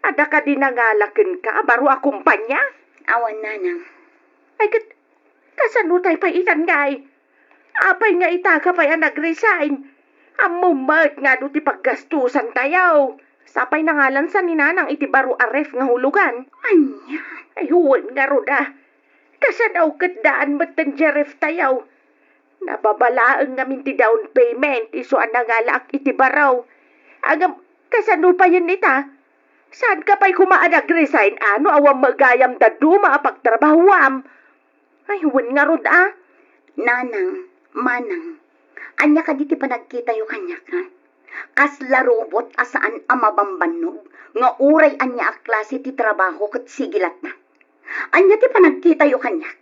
Adda kadi nangala kenka a baro a kompania? Awan, nanang. Ay, ket kasano tay pay itan ngay? Apay nga itaka pay a nag-resign? Ammom met nga adu ti paggastusantayo. Sapay nangalansa ni nanang iti baro a ref nga hulugan. Ania? Ay, wen ngarud, a. Kasano ket daan metten diay reftayo? Nababa laeng ngamin ti down payment isu a nangalaak iti baro. Ngem, kasano payen ita? Saanka pay koma a nag-resign, a, no awan met gayam dadduma a pagtrabahuam? Ay, wen ngarud, a. Nanang, manang, ania kadi ti panagkitayo kaniak, a? Kasla robot a saan a mabambannog nga uray ania a klase ti trabaho ket sige latta. Ania ti panagkitayo kaniak?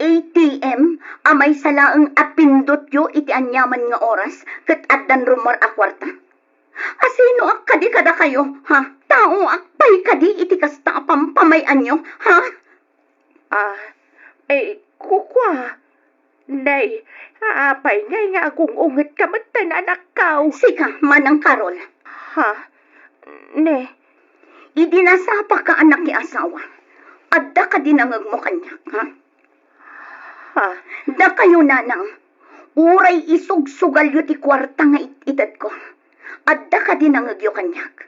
A T M a maysa laeng a pindutyo iti aniaman nga oras ket addan rummuar a kuarta? Asinoak kadi kadakayo, ha? Taoak pay kadi iti kasta a pampamay-anyo, ha? Ah, eh, kukua. Nay, apay ngay nga agung-ungetka metten, anakko? Sika, Manang Carol. Ha? Ne? Idi nasapaka a nakiasawa, adda kadi nangegmo kaniak, ha? Ha? Dakayo, nanang, uray isugsugalyo ti kuarta nga it-itedko, adda kadi nangegyo kaniak?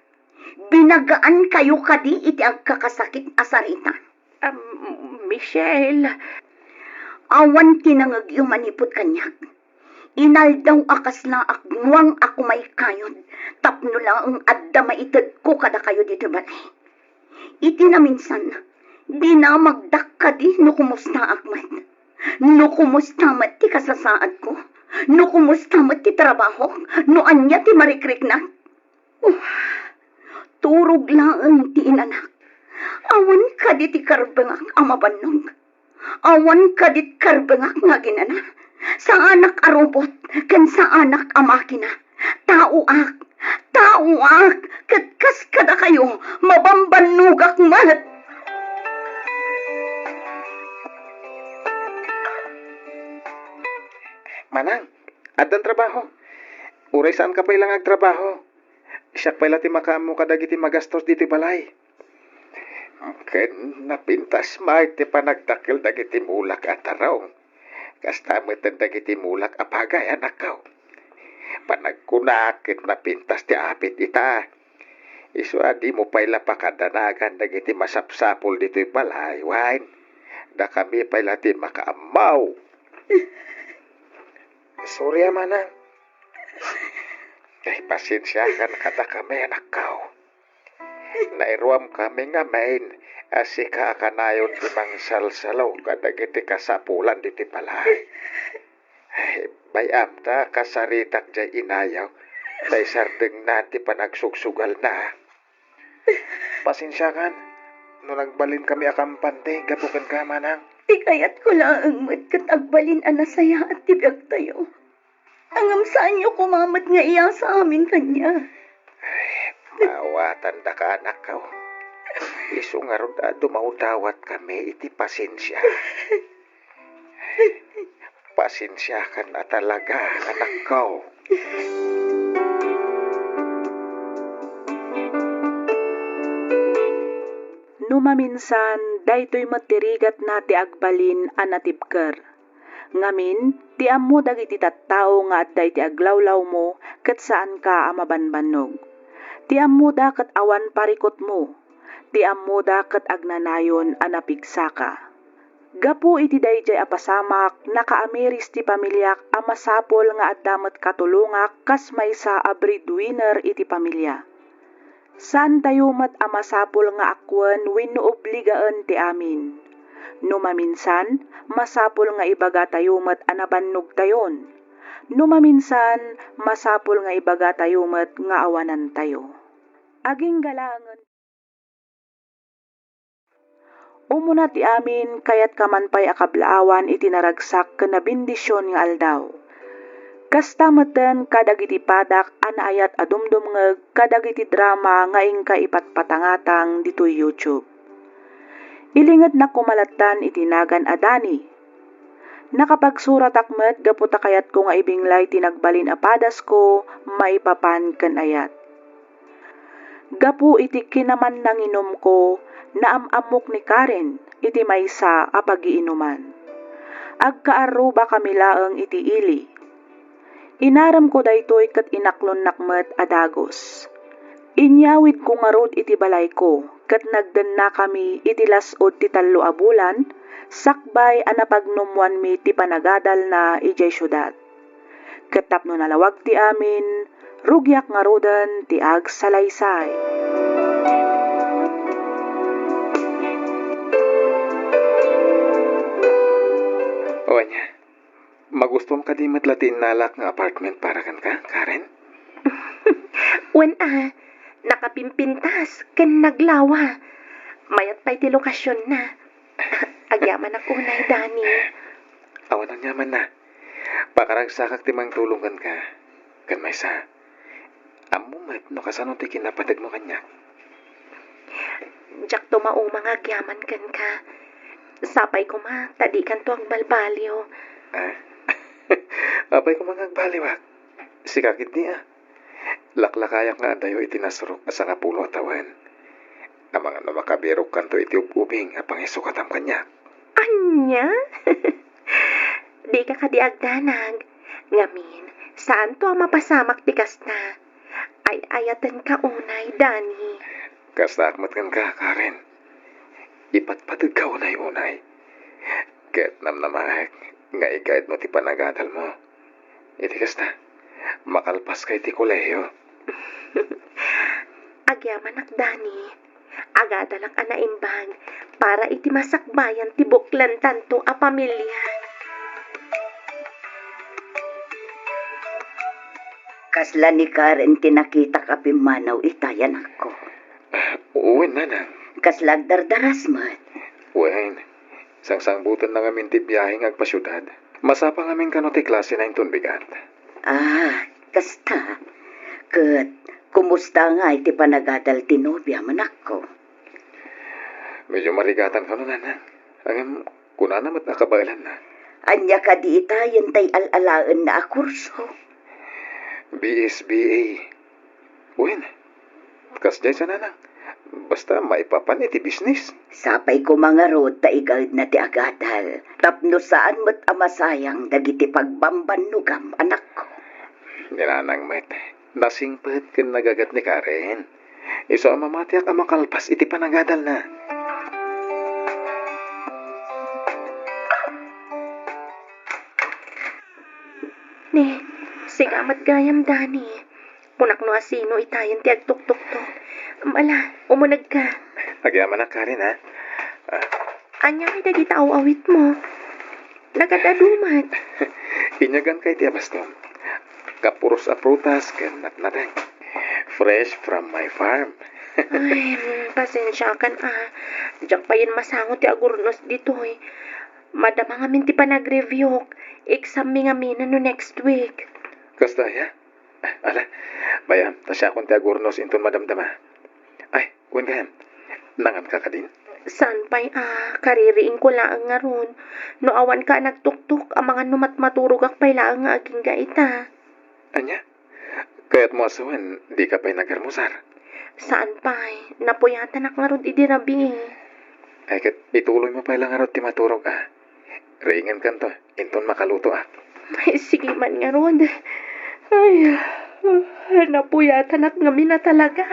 Binagaankayo kadi iti agkakasakit a sarita? Um, Michelle. Awan ti nangegyo manipud kaniak. Inaldaw a kasla agnuang a kumaykayod tapno laeng adda maitedko kadakayo ditoy balay. Iti naminsan, dinamagdak kadi no kumustaak met. No kumusta met ti kasasaadko? No kumusta met ti trabahok? No ania ti marikriknak? Uh, turog laeng ti inanak. Awan kadi ti karbengak a mabannog? Awan kadi ti karbengak nga aginana? Saanak a robot ken saanak a makina. Taoak, Taoak, ket kas kadakayo, mabambannogak met. Manang, addan trabaho. Uray saanka pay la nga agtrabaho. Siak pay la ti makaammo kadagiti magastos ditoy balay. Ken napintas met ti panagdakkel dagiti mulak a tarong. Kasta met dagiti mulak a pagay, anakko. Panagkunak ket napintas ti apit ita. Isu a dimo pay la pakadanagan dagiti masapsapul ditoy balay, wen dakami pay la ti makaammo. Sorry a, manang. Ay, pasensiakan kadakami, anakko. Nairuamkami ngamin a sika a kanayon ti mangsalsalo kadagiti kasapulan ditoy balay. Ay, bay-am ta kasaritak diay inayo, ta isardengna ti panagsugsugalna. Pasensiakan no nagbalinkami a kampante gapu kenka, manang. Ti kayatko laeng met ket agbalin a nasayaat ti biagtayo. Ngem saanyo koma met nga iyasa amin kaniak. Ay, maawatandaka, anakko. Isu ngarud a dumawdawatkami iti pasensia. Pasensiakan a talaga, anakko. No maminsan, daytoy met ti rigatna ti agbalin a natibker. Ngamin, ti ammo dagiti tattao nga adda iti aglawlawmo ket saanka a mabanbannog. Ti ammoda ket awan parikutmo. Ti ammoda ket agnanayon a napigsaka. Gapu iti daydiay a pasamak, nakaamiris ti pamiliak a masapul nga adda met katulongak kas maysa a breadwinner iti pamilia. Saantayo met a masapul nga akuen wenno obligaen ti amin. No maminsan, masapul nga ibagatayo met a nabannogtayon. No maminsan, masapul nga ibagatayo met nga awanantayo. Agingga laengen. Umuna ti amin, kayatkaman pay a kablaawan iti naragsak ken nabendision nga aldaw. Kasta metten kadagiti padak a naayat a dumdumngeg kadagiti drama nga inka ipatpatangatang ditoy YouTube. Ilingednak koma lattan iti nagan a Dani. Nakapagsuratak met gapu ta kayatko nga ibinglay ti nagbalin a padasko maipapan ken ayat. Gapu iti kinamannanginumko, naam-ammok ni Karen iti maysa a pagiinuman. Agkaarrubakami laeng iti ili. Inaremko daytoy ket inaklonnak met a dagus. Inyawidko ngarud iti balayko ket nagdennakami iti las-ud ti tallo a bulan sakbay a napagnummoanmi ti panagadalna idiay siudad. Ket tapno nalawag ti amin, rugiak ngaruden ti agsalaysay. O ania, magustom kadi met la ti innalak nga apartment para kenka, Karen? Wen a, nakapimpintas ken naglawa. Mayat pay ti lokasionna. Agyamanak unay, Dani. Awan aniamanna. Pakaragsakak ti mangtulong kenka. Ken maysa, ammo met no kasano ti kinapategmo kaniak. Diakto mauma nga agyaman kenka. Sapay koma ta dikanto agbalbaliw. Ah? Apay koma nga agbaliwak? Sika ketdi a. Laklakayak nga adayo iti nasrok a sangapulo a tawen. Amangan no makabirokkanto iti ub-ubing a pangisukatmo kaniak. Ania? Dika kadi agdanag. Ngamin, saanto a mapasamak ti kasta. Ay-ayatenka unay, Dani. Kastaak met kenka, Karen. Ipatpategka unay-unay. Ket namnamaek nga igaydmo ti panagadalmo. Iti kasta, makalpaska iti kolehiyo. Agyamanak, Dani. Agadalak a naimbag para iti masakbayan ti buklantanto a pamilia. Kasla ni Karen ti nakitak a pimmanaw ita, anakko? Wen, nanang. Kasla agdardaras met? Wen, sangsangbutenna ngamin ti biahe nga agpasiudad. Masapa ngamin kano ti klasena inton bigat. Ah, kasta. Ket kumusta ngay ti panagadal ti nobiam, anakko? Medyo marigatan kano, nanang. Ngem kunana met a kabaelanna. Ania kadi itayen tay al-alaenna a kurso? B S B A. Wen, kasdiay sa, nanang. Basta maipapan iti bisnis. Sapay koma ngarud ta igaedna ti agadal, tapno saan met a masayang dagiti pagbambannogam, anakko. Ni nanang met, nasingpet ken nagagat ni Karen. Isu a mamatiak a makalpas iti panagadalna. Ne, sika met gayam, Dani. Kunak no asino itayen ti agtuktuktok. Ala, umunegka. Agyamanak, Karen, ha? Ah. Ania ngay dagita aw-awitmo? Nagad-adu met. Inyaganka iti abastom. Kapuros a prutas ken natnateng. Fresh from my farm. Ay, mm, pasensiakan, a. Diak payen masango ti agurnos ditoy. Madama ngamin ti panagreviewk. Exam mi ngamin no next week. Kasta aya? Ala, bay-am, ta siakon ti agurnos inton madamdama. Ay, wen gayam, nanganka kadin? Saan pay a, kaririingko laeng ngarud. No awanka a nagtuktok, amangan no matmaturogak pay laeng nga agingga ita. Ania? Kayatmo a sawen, dika pay nagarmusar? Saan pay, napuyatanak ngarud idi rabii. Ay, ket ituloymo pay la ngarud ti maturog a. Riingenkanto, inton makalutoak. Ay, sige man ngarud. Ay, napuyatanak ngamin a talaga.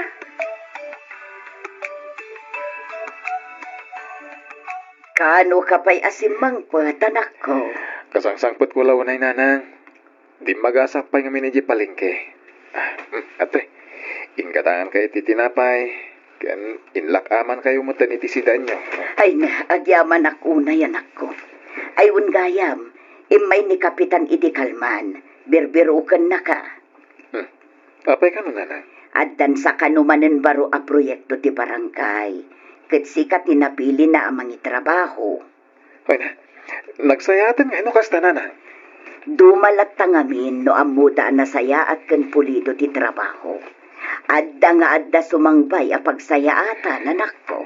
Kaano ka pay a simmangpet, anakko? Kasangsangpetko la unay, nanang. Dimmagasak pay ngamin idiay palengke. Ah, hmm, ate, inggatangankayo iti tinapay, ken inlak-amankayo metten iti sidaenyo. Ay na, agyamanak unay, anakko. Ay, wen gayam, immay ni Kapitan idi kalman, birbirukennaka. Hmm. Apay kano, nanang? Addan sa kano manen baro a proyekto ti barangay, ket sika ti napilina a mangitrabaho. Ay na, nagsayaaten ngay no kasta, nanang. Duma latta ngamin no ammoda a nasayaat ken pulido ti trabaho. Adda nga adda sumangbay a pagsayaatan, anakko.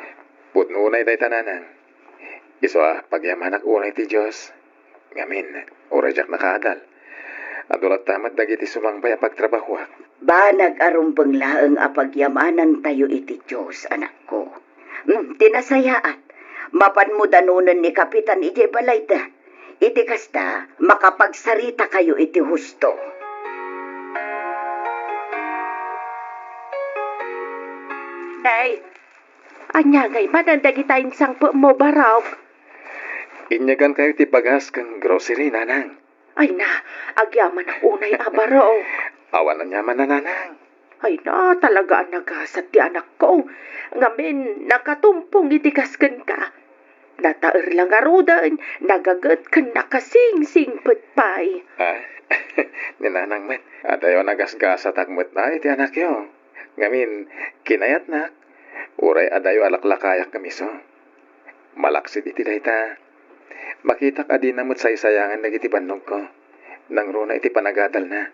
Pudno unay dayta, nanang. Isu a pagyamanak unay ti Dios. Ngamin, uray diak nakaadal, adu latta met dagiti sumangbay a pagtrabahoak. Banag a rumbeng laeng a pagyamanantayo iti Dios, anakko. Hmm, ti nasayaat, mapanmo danonen ni Kapitan idiay balayda. Iti kasta, makapagsaritakayo iti husto. Nay, ania ngay manen dagita insangpetmo, Barok? Inyagankayo ti bagas ken grocery, nanang. Ay na, agyamanak unay a, Barok. Awan aniaman a, nanang. Ay na, talaga a nagasat ti anakko. Ngamin, nakatumpong iti kas kenka. Nataer la ngaruden, nagaget ken nakasingsingpet pay. Ah, ni nanang met, adayo a nagasgasatak met a iti anakyo. Ngamin, kinayatnak, uray adayo a laklakayak ngem isu. Malaksid iti dayta, makitak a dina met saysayangan dagiti bannogko. Nangruna iti panagadalna.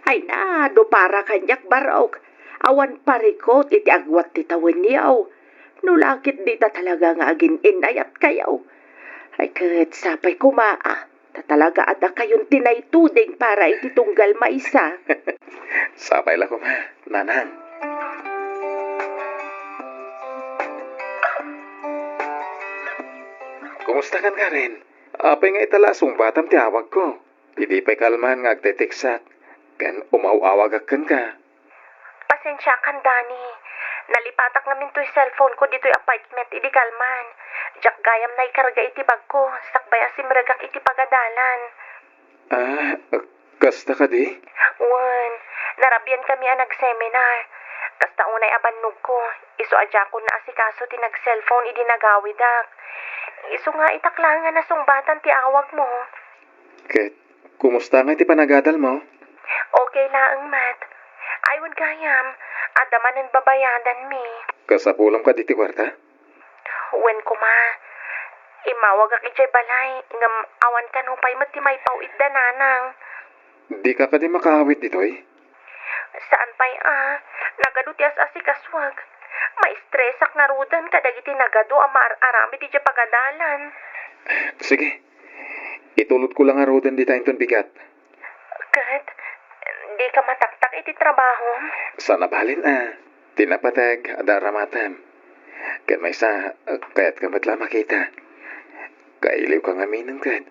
Ay na, no para kaniak, Barok, awan parikut iti agwat ti tawenyo. No la ket dita talaga nga agin-innayatkayo. Ay ket sapay koma a, ta talaga a dakayon ti naituding para iti tunggal maysa. Sapay la koma, nanang. Kumusta kan, Karen? Apay nga ita la a sungbatam ti awagko? Idi pay kalman nga agteteksak, ken umaw-awagak kenka. Pasensiakan, Dani. Nalipatak ngamin toy cellphone ko ditoy apartment idi kalman. Diak gayam naikarga iti bagko, sakbay a simregak iti pagadalan. Ah, kasta kadi? Wen, narabiankami a nag-seminar. Kasta unay a bannogko, isu a diakon naasikaso ti nag-cellphone idi nagawidak. Isu nga itak laeng a nasungbatan ti awagmo. Ket, kumusta ngay ti panagadalmo? Okay laeng met. Ay, wen gayam, adda manen babayadanmi. Kasapulem kadi ti kuarta? Wen koma, immawagak idiay balay, ngem awan kano pay met ti maipaw-itda, nanang. Dika kadi makaawit ditoy? Saan pay a, nagadu ti as-asikasuak. Maistresak ngaruden kadagiti nagadu a maar-aramid idiay pagadalan. Sige, itulodko la ngaruden dita inton bigat. Ket, dika mataktak iti trabahom? Saan a balin a, ti napateg adda aramatem. Ket maysa, kayatka met la a makita. Kailiwka ngaminen ket.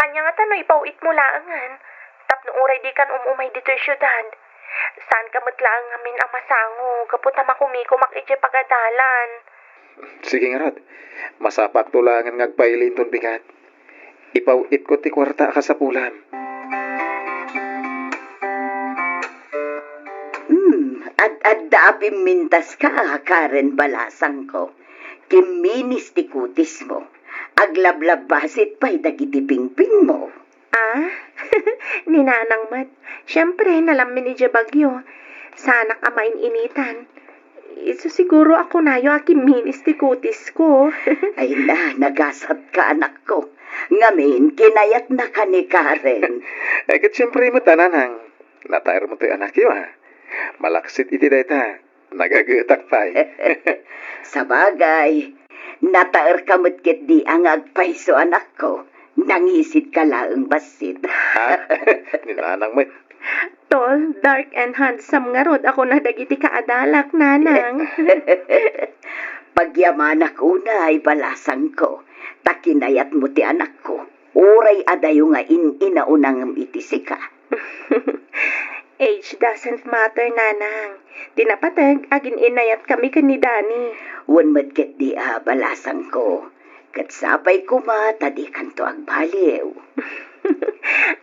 Ania ngata no ipaw-itmo laengen? Tapno uray dikan um-umay ditoy siudad, saanka met laeng ngamin a masango gapu ta makumikumak idiay pagadalan. Sige ngarud, masapakto laengen nga agpaili inton bigat. Ipaw-itko ti kuarta a kasapulam. Hmm, ad-adda a pimmintaska, Karen balasangko. Kimminis ti kutismo. Aglablabbasit pay dagiti pingpingmo. Ah? Ni Nanang met. Siempre, nalammin idiay bagyo. Saanak a main-initan. Isu siguro a kunayo a kimminis ti kutisko. Ay na, nagasatka, anakko. Ngamin, kinayatnaka ni Karen. Ay, ket siempre met a, Nanang. Nataermo toy anakyo, a. Malaksid iti dayta. Nagagetak pay. Sabagay, nataerka met ketdi a nga agpayso, anakko. Nangisidka laeng bassit. Ha? Ni Nanang met. Tall, dark, and handsome ngarud a kuna dagiti kaadalak, Nanang. Pagyamanak unay, balasangko, ta kinayatmo ti anakko. Uray adayo nga in-inauna ngem iti sika. Age doesn't matter, Nanang. Ti napateg, agin-inayatkami ken ni Dani. Wen met ketdi a, balasangko. Ket sapay koma ta dikanto agbaliw.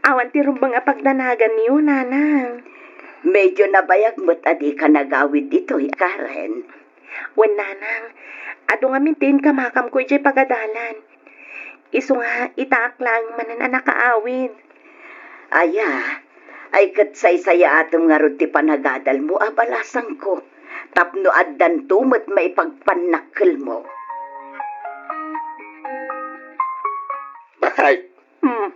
Awan ti rumbeng a pagdanaganyo, Nanang. Medyo nabayag met a dika nagawid ditoy, Karen. Wen, Nanang, adu ngamin ti inkamakamko idiay pagadalan. Isu nga, itaak laeng manen a nakaawid. Aya, ay ket saysayaatem ngarud ti panagadalmo a balasangko, tapno addanto met maipagpannakkelmo. Bakay. Hmm.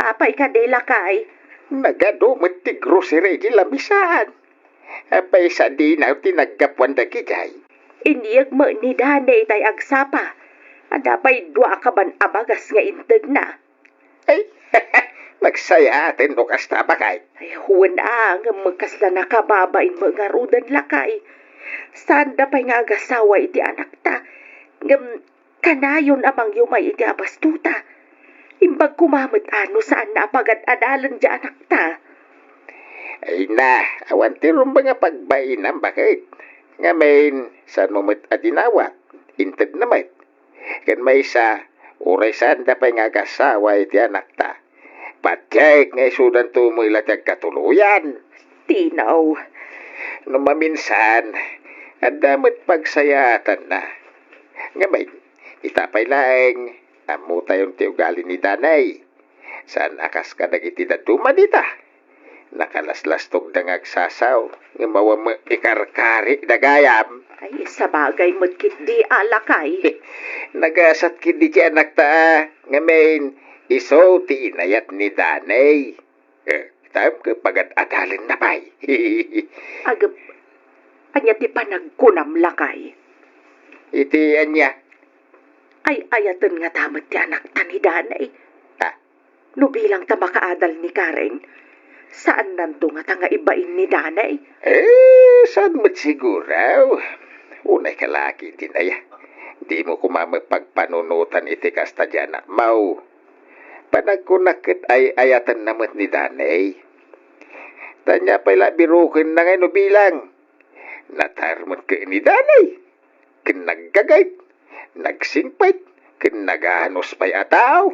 Apay kadi, lakay? Nagadu met ti grocery di lamisaan. Apay sadina ti naggapuan dagijay? Inyeg met ni Dani itay agsapa. Adda pay dua a kaban a bagas nga intedna. Ay, nagsayaaten no kasta, bakay. Ay, wen a, ngem kasla nakababain met ngaruden, lakay. Saanda pay nga agasawa iti anakta. Ngem kanayon a mangyumay iti abastuta. Imbag koma met a no saanna a pagad-adalen diay anakta. Ay na, awan ti rumbeng a pagbainam, baket. Ngamin, saanmo met a dinawat? Intedna met. Ken maysa, uray saanda pay nga agasawa iti anakta, patiek nga isudanto met la ti agkatuloyan. Tinaw. No maminsan, adda met pagsayaatanna. Ngamin, ita pay laeng, ammotayon ti ugali ni Danay. Saan a kas kadagiti dadduma dita. Nakalaslastogda nga agsasaw, ngem awan met ikarkarida gayam. Ay, sabagay met ketdi a, lakay. Nagasat ketdi ti anakta, a, ngamin, isu ti inayat ni Danay. Eh, taem ket pagad-adalenna pay. Agep, ania ti panagkunam, lakay? Iti ania? Ay-ayaten ngata met ti anakta ni Danay. Ah. No bilang ta makaadal ni Karen, saannanto ngata nga ibain ni Danay? Eh, saan met siguro? Unay ka la ketdin aya. Dimo koma met pagpanunotan iti kasta diay anakmo. Panagkunak ket ay-ayatenna met ni Danay. Ta ania pay la birokenna ngay no bilang? Nataer met ket ni Danay. Ken naggagayt, nagsingpet, ken naganos pay a tao.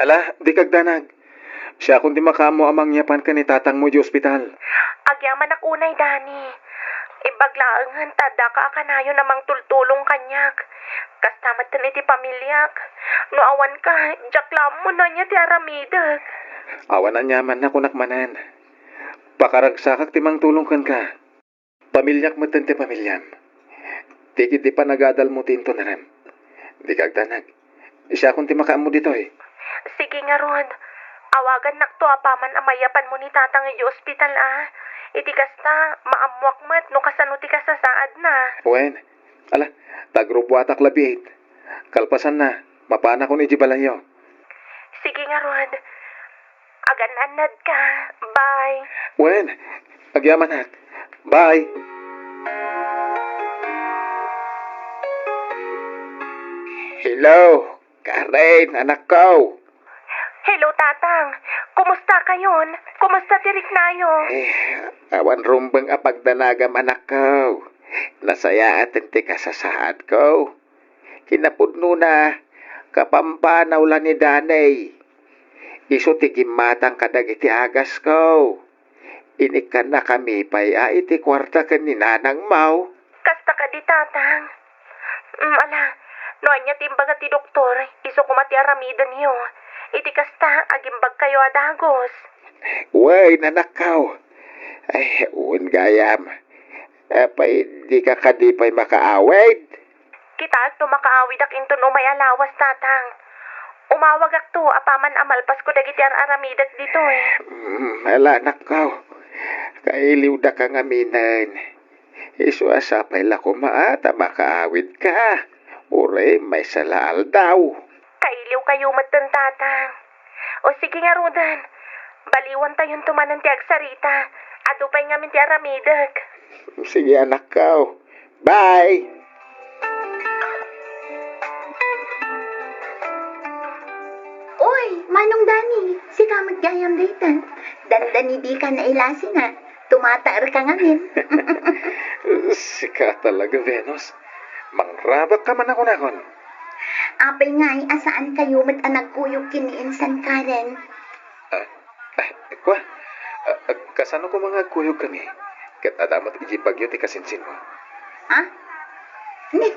Ala, dika agdanag. Siakon ti makaammo a mangyapan ken ni tatangmo idiay ospital. Agyamanak unay, Dani. Imbag laengen ta addaka a kanayon a mangtultulong kaniak. Kasta metten iti pamiliak. No awanka, diak la ammo no ania ti aramidek. Awan aniaman a kunak manen. Pakaragsakak ti mangtulong kenka. Pamiliak metten ti pamiliam. Ti ketdi panagadalmo ti intonerem. Dika agdanag. Siakon ti makaammo ditoy. Sige ngarud. Awagannakto apaman a mayapanmo ni Tatang idiay ospital, a. Iti kasta, maammoak met no kasano ti kasasaadna. Wen, ala, ta agrubbuatak la biit. Kalpasanna, mapanakon idiay balayyo. Sige ngarud. Agan-annadka. Bye. Wen, agyamanak. Bye. Hello, Karen, anakko. Hello, Tatang. Kumusta kayon? Kumusta ti riknayo? Eh, awan rumbeng a pagdanagam, anakko. Nasayaaten ti kasasaadko. Kinapudnona, kapampanaw la ni Danny. Isu ti gimmatang kadagiti agasko. Inikkannakami pay a iti kuarta ken ni nanangmo. Kasta kadi, Tatang. Mm, ala, no ania ti imbaga ti doktor, isu koma ti aramidenyo. Iti kasta, agimbagkayo a dagus. Wen, anakko. Ay, wen gayam. Apay, dika kadi pay makaawid? Kitaek no makaawidak inton umay a lawas, Tatang. Umawagakto apaman a malpasko dagiti ar-aramidek ditoy. Mm, ala, anakko. Kailiwdaka ngaminen. Isu a sapay la koma ta makaawidka. Uray maysa la aldaw. Kailiwkayo metten, Tatang. O sige ngaruden, baliwantayonto manen ti agsarita. Adu pay ngamin ti aramidek. Sige, anakko. Bye! Uy, Manong Dani, sika met gayam dayta. Dandani dika nailasina. Tumataerka ngamin. Sika talaga, Venus. Mangrabakka man a kunakon. Apay ngay a saankayo met a nagkuyog ken ni Insan Karen? Ah, ah, kua, ah, ah, kasano koma nga agkuyogkami? Ket adda met idiay bagyo ti kasinsinmo. Ha? Ni,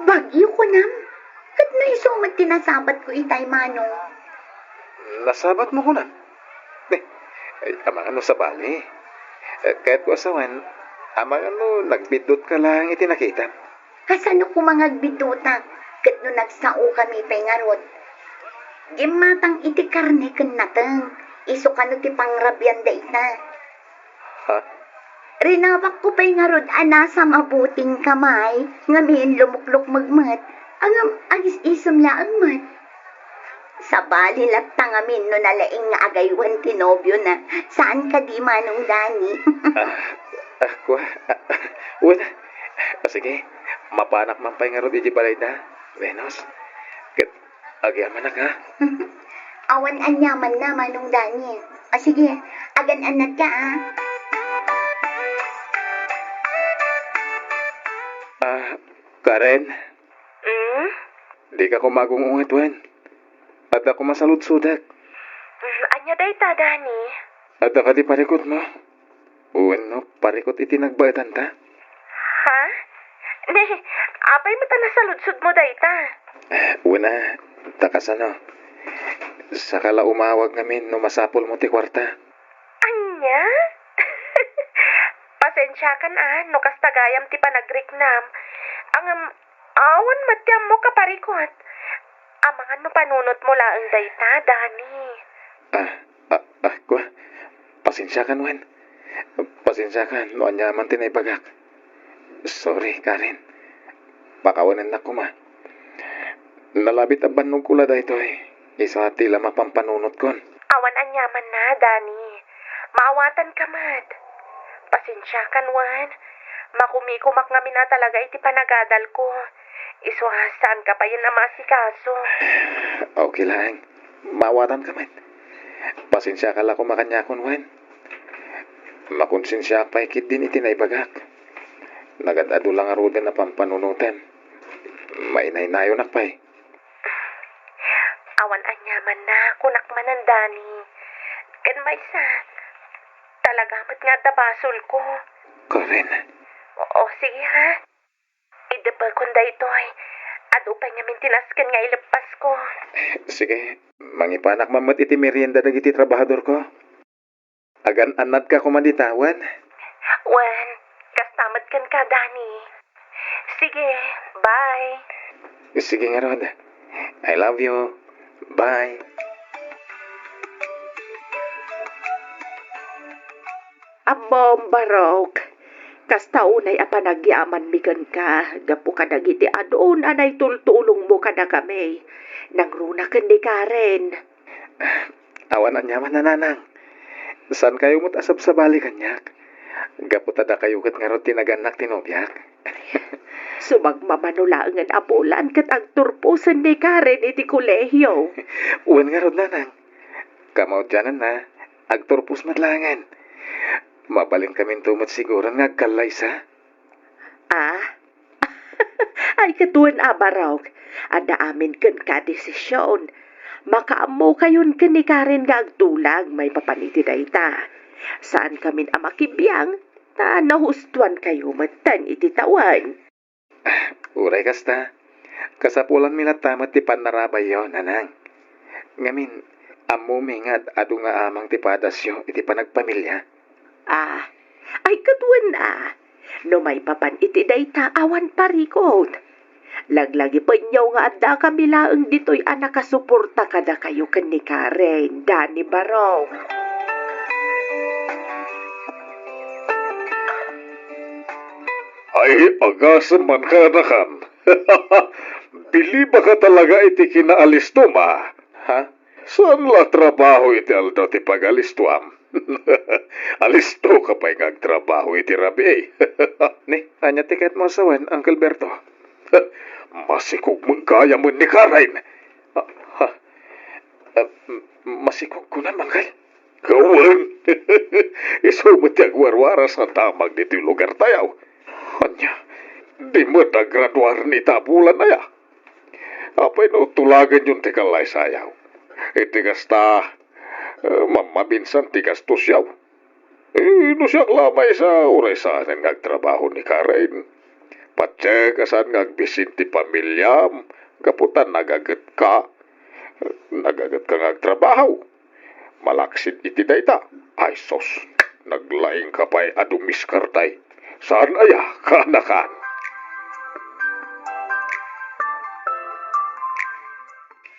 bagyo kunam? Ket no isu met ti nasabatko itay, Manong? Nasabatmo kunam? Ni, ay, amangan no sabali. Eh, kayatko a sawen, amangan no nagbiddutka laeng iti nakitam. Kasano koma nga agbiddutak ket no nagsaokami pay ngarud? Gimmatang iti karne ken nateng, isu kano ti pangrabian dayta. Ha? Rinawakko pay ngarud a nasamabutingka may, ngamin lumuklukmeg met, ngem agis-isem laeng met. Sabali latta ngamin no nalaing nga agaywan ti nobiona. Saan kadi, Manong Dani? Ah, ah, kua, ah, ah, wen. Ah, sige, mapanak man pay ngarud idiay balayda, Venus. Ket agyamanak, ha? Awan aniamanna, Manong Dani. Ah, sige, agan-annadka, a. Ah, Karen? Hmm? Dika koma agung-unget wen. Adda koma saludsodak. Hmm, ania dayta, Dani? Adda kadi parikutmo? Wenno parikut iti nagbaetanta? Ha? Ni, apay met a nasaludsodmo dayta? Wen a, ta kasano? Saka la umawag ngamin no masapulmo ti kuarta. Ania? Pasensiakan a no kasta gayam ti panagriknam. Ngem awan met ti ammok a parikut. Amangan no panunotmo laeng dayta, Dani. Ah, ah, ah, kua. Pasensiakan wen. Pasensiakan no aniaman ti naibagak. Sorry, Karen. Pakawanennak koma. Nalabit a bannogko la daytoy. Isu a ti la mapampanunotkon. Awan aniamanna, Dani. Maawatanka met. Pasensiakan wen. Makumikomak ngamin a talaga iti panagadalko. Isu a saanka payen a maasikaso. Okay laeng. Maawatanka met. Pasensiaka la koma kaniakon wen. Makonsensiaak pay ketdin iti naibagak. Nagad-adu la ngaruden a pampanunotem. Mainaynayonak pay. Awan aniamanna, kunak manen, Dani. Ken maysa, talaga met nga adda basolko. Karen. O, sige, ha? Idepekon daytoy. Adu pay ngamin ti nasken nga ileppasko. Sige, mangipanak man met iti merienda dagiti trabahadorko. Agan-annadka koma dita, wen? Wen, kasta met kenka, Dani. Sige, bye. Sige ngarud. I love you. Bye. Ammom, Barok, kasta unay a panagyamanmi kenka gapu kadagiti adun a naitultulongmo kadakami nangruna ken ni Karen. Awan aniaman, Nanang. Saankayo met a sabsabali kaniak. Gapu ta dakayo ket ngarud ti nagannak ti nobiak. Sumagmamano laengen a bulan ket agturposen ni Karen iti kolehio. Wen ngarud, Nanang. Kamaudiananna, agturpos met laengen. Mabalinkaminto met siguron nga agkallaysa. Ah? Ay, ket wen a, Barok, adda amin kenka a desision. Makaammokayon ken ni Karen nga agtulag maipapan iti dayta. Saankamin a makibiang, ta nahustoankayo metten iti tawen. Uray kasta, kasapulanmi latta met ti pannarabayyo, Nanang. Ngamin, ammomi nga ad-, adu nga amang ti padasyo iti panagpamilia. Ah, ay, ket wen a, no maipapan iti dayta, awan parikut. Laglagipenyo nga addakami laeng ditoy a nakasuporta kadakayo ken ni Karen, Dani, Barok. Ay, agasem man kanakan. Bilibaka talaga iti kinaalistom, a? Ha? Saan la trabaho iti aldaw ti pagalistuam? Alisto ka pay nga agtrabaho iti rabii. Ni, ania ti kayatmo a sawen, Uncle Berto? Masikog man gayam ni Karen. Ah, ha? Ah, m-, masikog kunam, Uncle? Wen, isu met ti agwarwaras nga damag ditoy lugartayo. Ania, di met agraduar ni ita a bulan aya? Apay no tulagenyon ti kallaysayo? Iti kasta, eh, mammaminsan ti gastosyo. Eh, no siak la maysa, uray saanen nga agtrabaho ni Karen. Patiek a saan nga agbisin ti pamiliam, gapu ta nagagetka. Nagagetka nga agtrabaho. Malaksid iti dayta. Ay sus, naglaingka pay a dumiskarte. Saan aya, kanakan?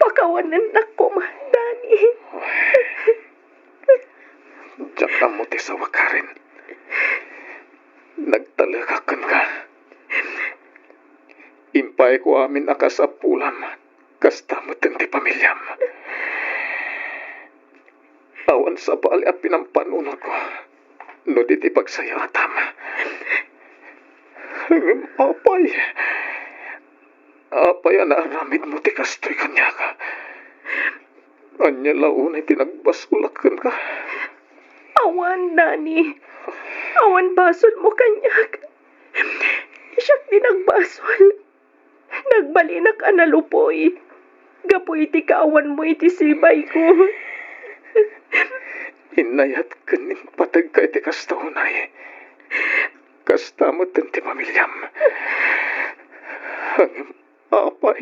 Pakawanennak koma, Dani. Diak ammo ti sawa, Karen. Nagtalekak kenka. Impayko amin a kasapulam, kasta met ti pamiliam. Awan sabali a pinampanunotko no di ti pagsayaatam. Ngem apay, apay a naaramidmo ti kastoy kaniak? Ania la unay ti nagbasolak kenka? Awan, Dani. Awan basolmo kaniak. Siak ti nagbasol. Nagbalinak a nalupoy gapu iti kaawanmo iti sibayko. Inayat ken impategka iti kasta unay. Kasta met ti pamiliam. Ngem apay?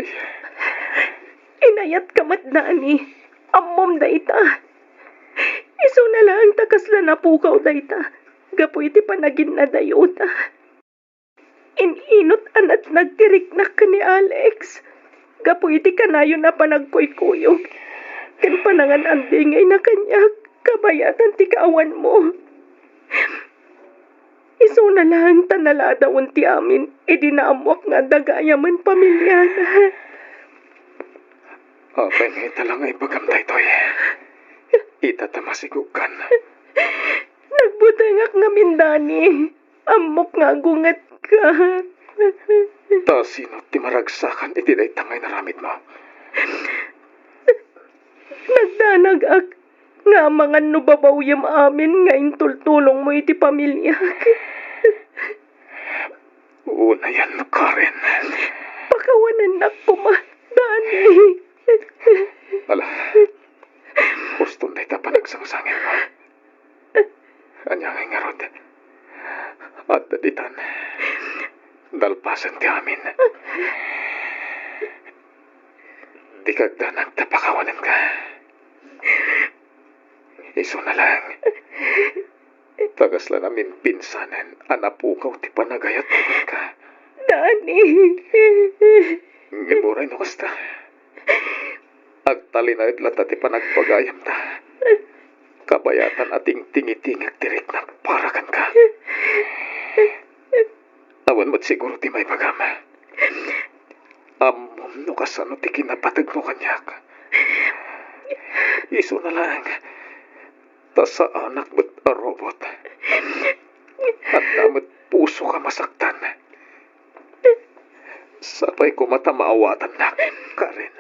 Inayatka met, Dani. Ammom dayta. Isuna laeng ta kasla napukaw dayta gapu iti panaginnadayota. In-inut a natnag ti riknak ken ni Alex gapu iti kanayon a panagkuykuyog ken panangan-andingayna kaniak kabayatan ti kaawanmo. Isuna laeng ta naladawen ti amin idi naammoak nga adda gayamen pamiliana. Apay nga ita la nga ibagam daytoy? Ita ta masigugkan. Nagbutengak ngamin, Dani. Ammok nga agungetka. Ta sino ti maragsakan iti dayta nga inaramidmo? Nagdanagak nga amangan no babawyem amin nga intultulongmo iti pamiliak. Unayan, Karen. Pakawanennak koma, Dani. Ala, huston dayta panagsangsangitmo. Ania ngay ngarud? Adda ditan. Nalpasen ti amin. Dika agdanag ta pakawanenka. Isuna laeng. Ta kasla namimpinsanen a napukaw ti panagayatmo kenka. Dani. Ngem uray no kasta, agtalinaed latta ti panagpagayamta. Kabayatan a tingtingitingek ti riknak para kenka. Awan met siguro ti maibagam. Ammom no kasano ti kinapategmo kaniak. Isuna laeng, ta saanak met a robot. Adda met puso a masaktan. Sapay koma ta maawatannak, Karen.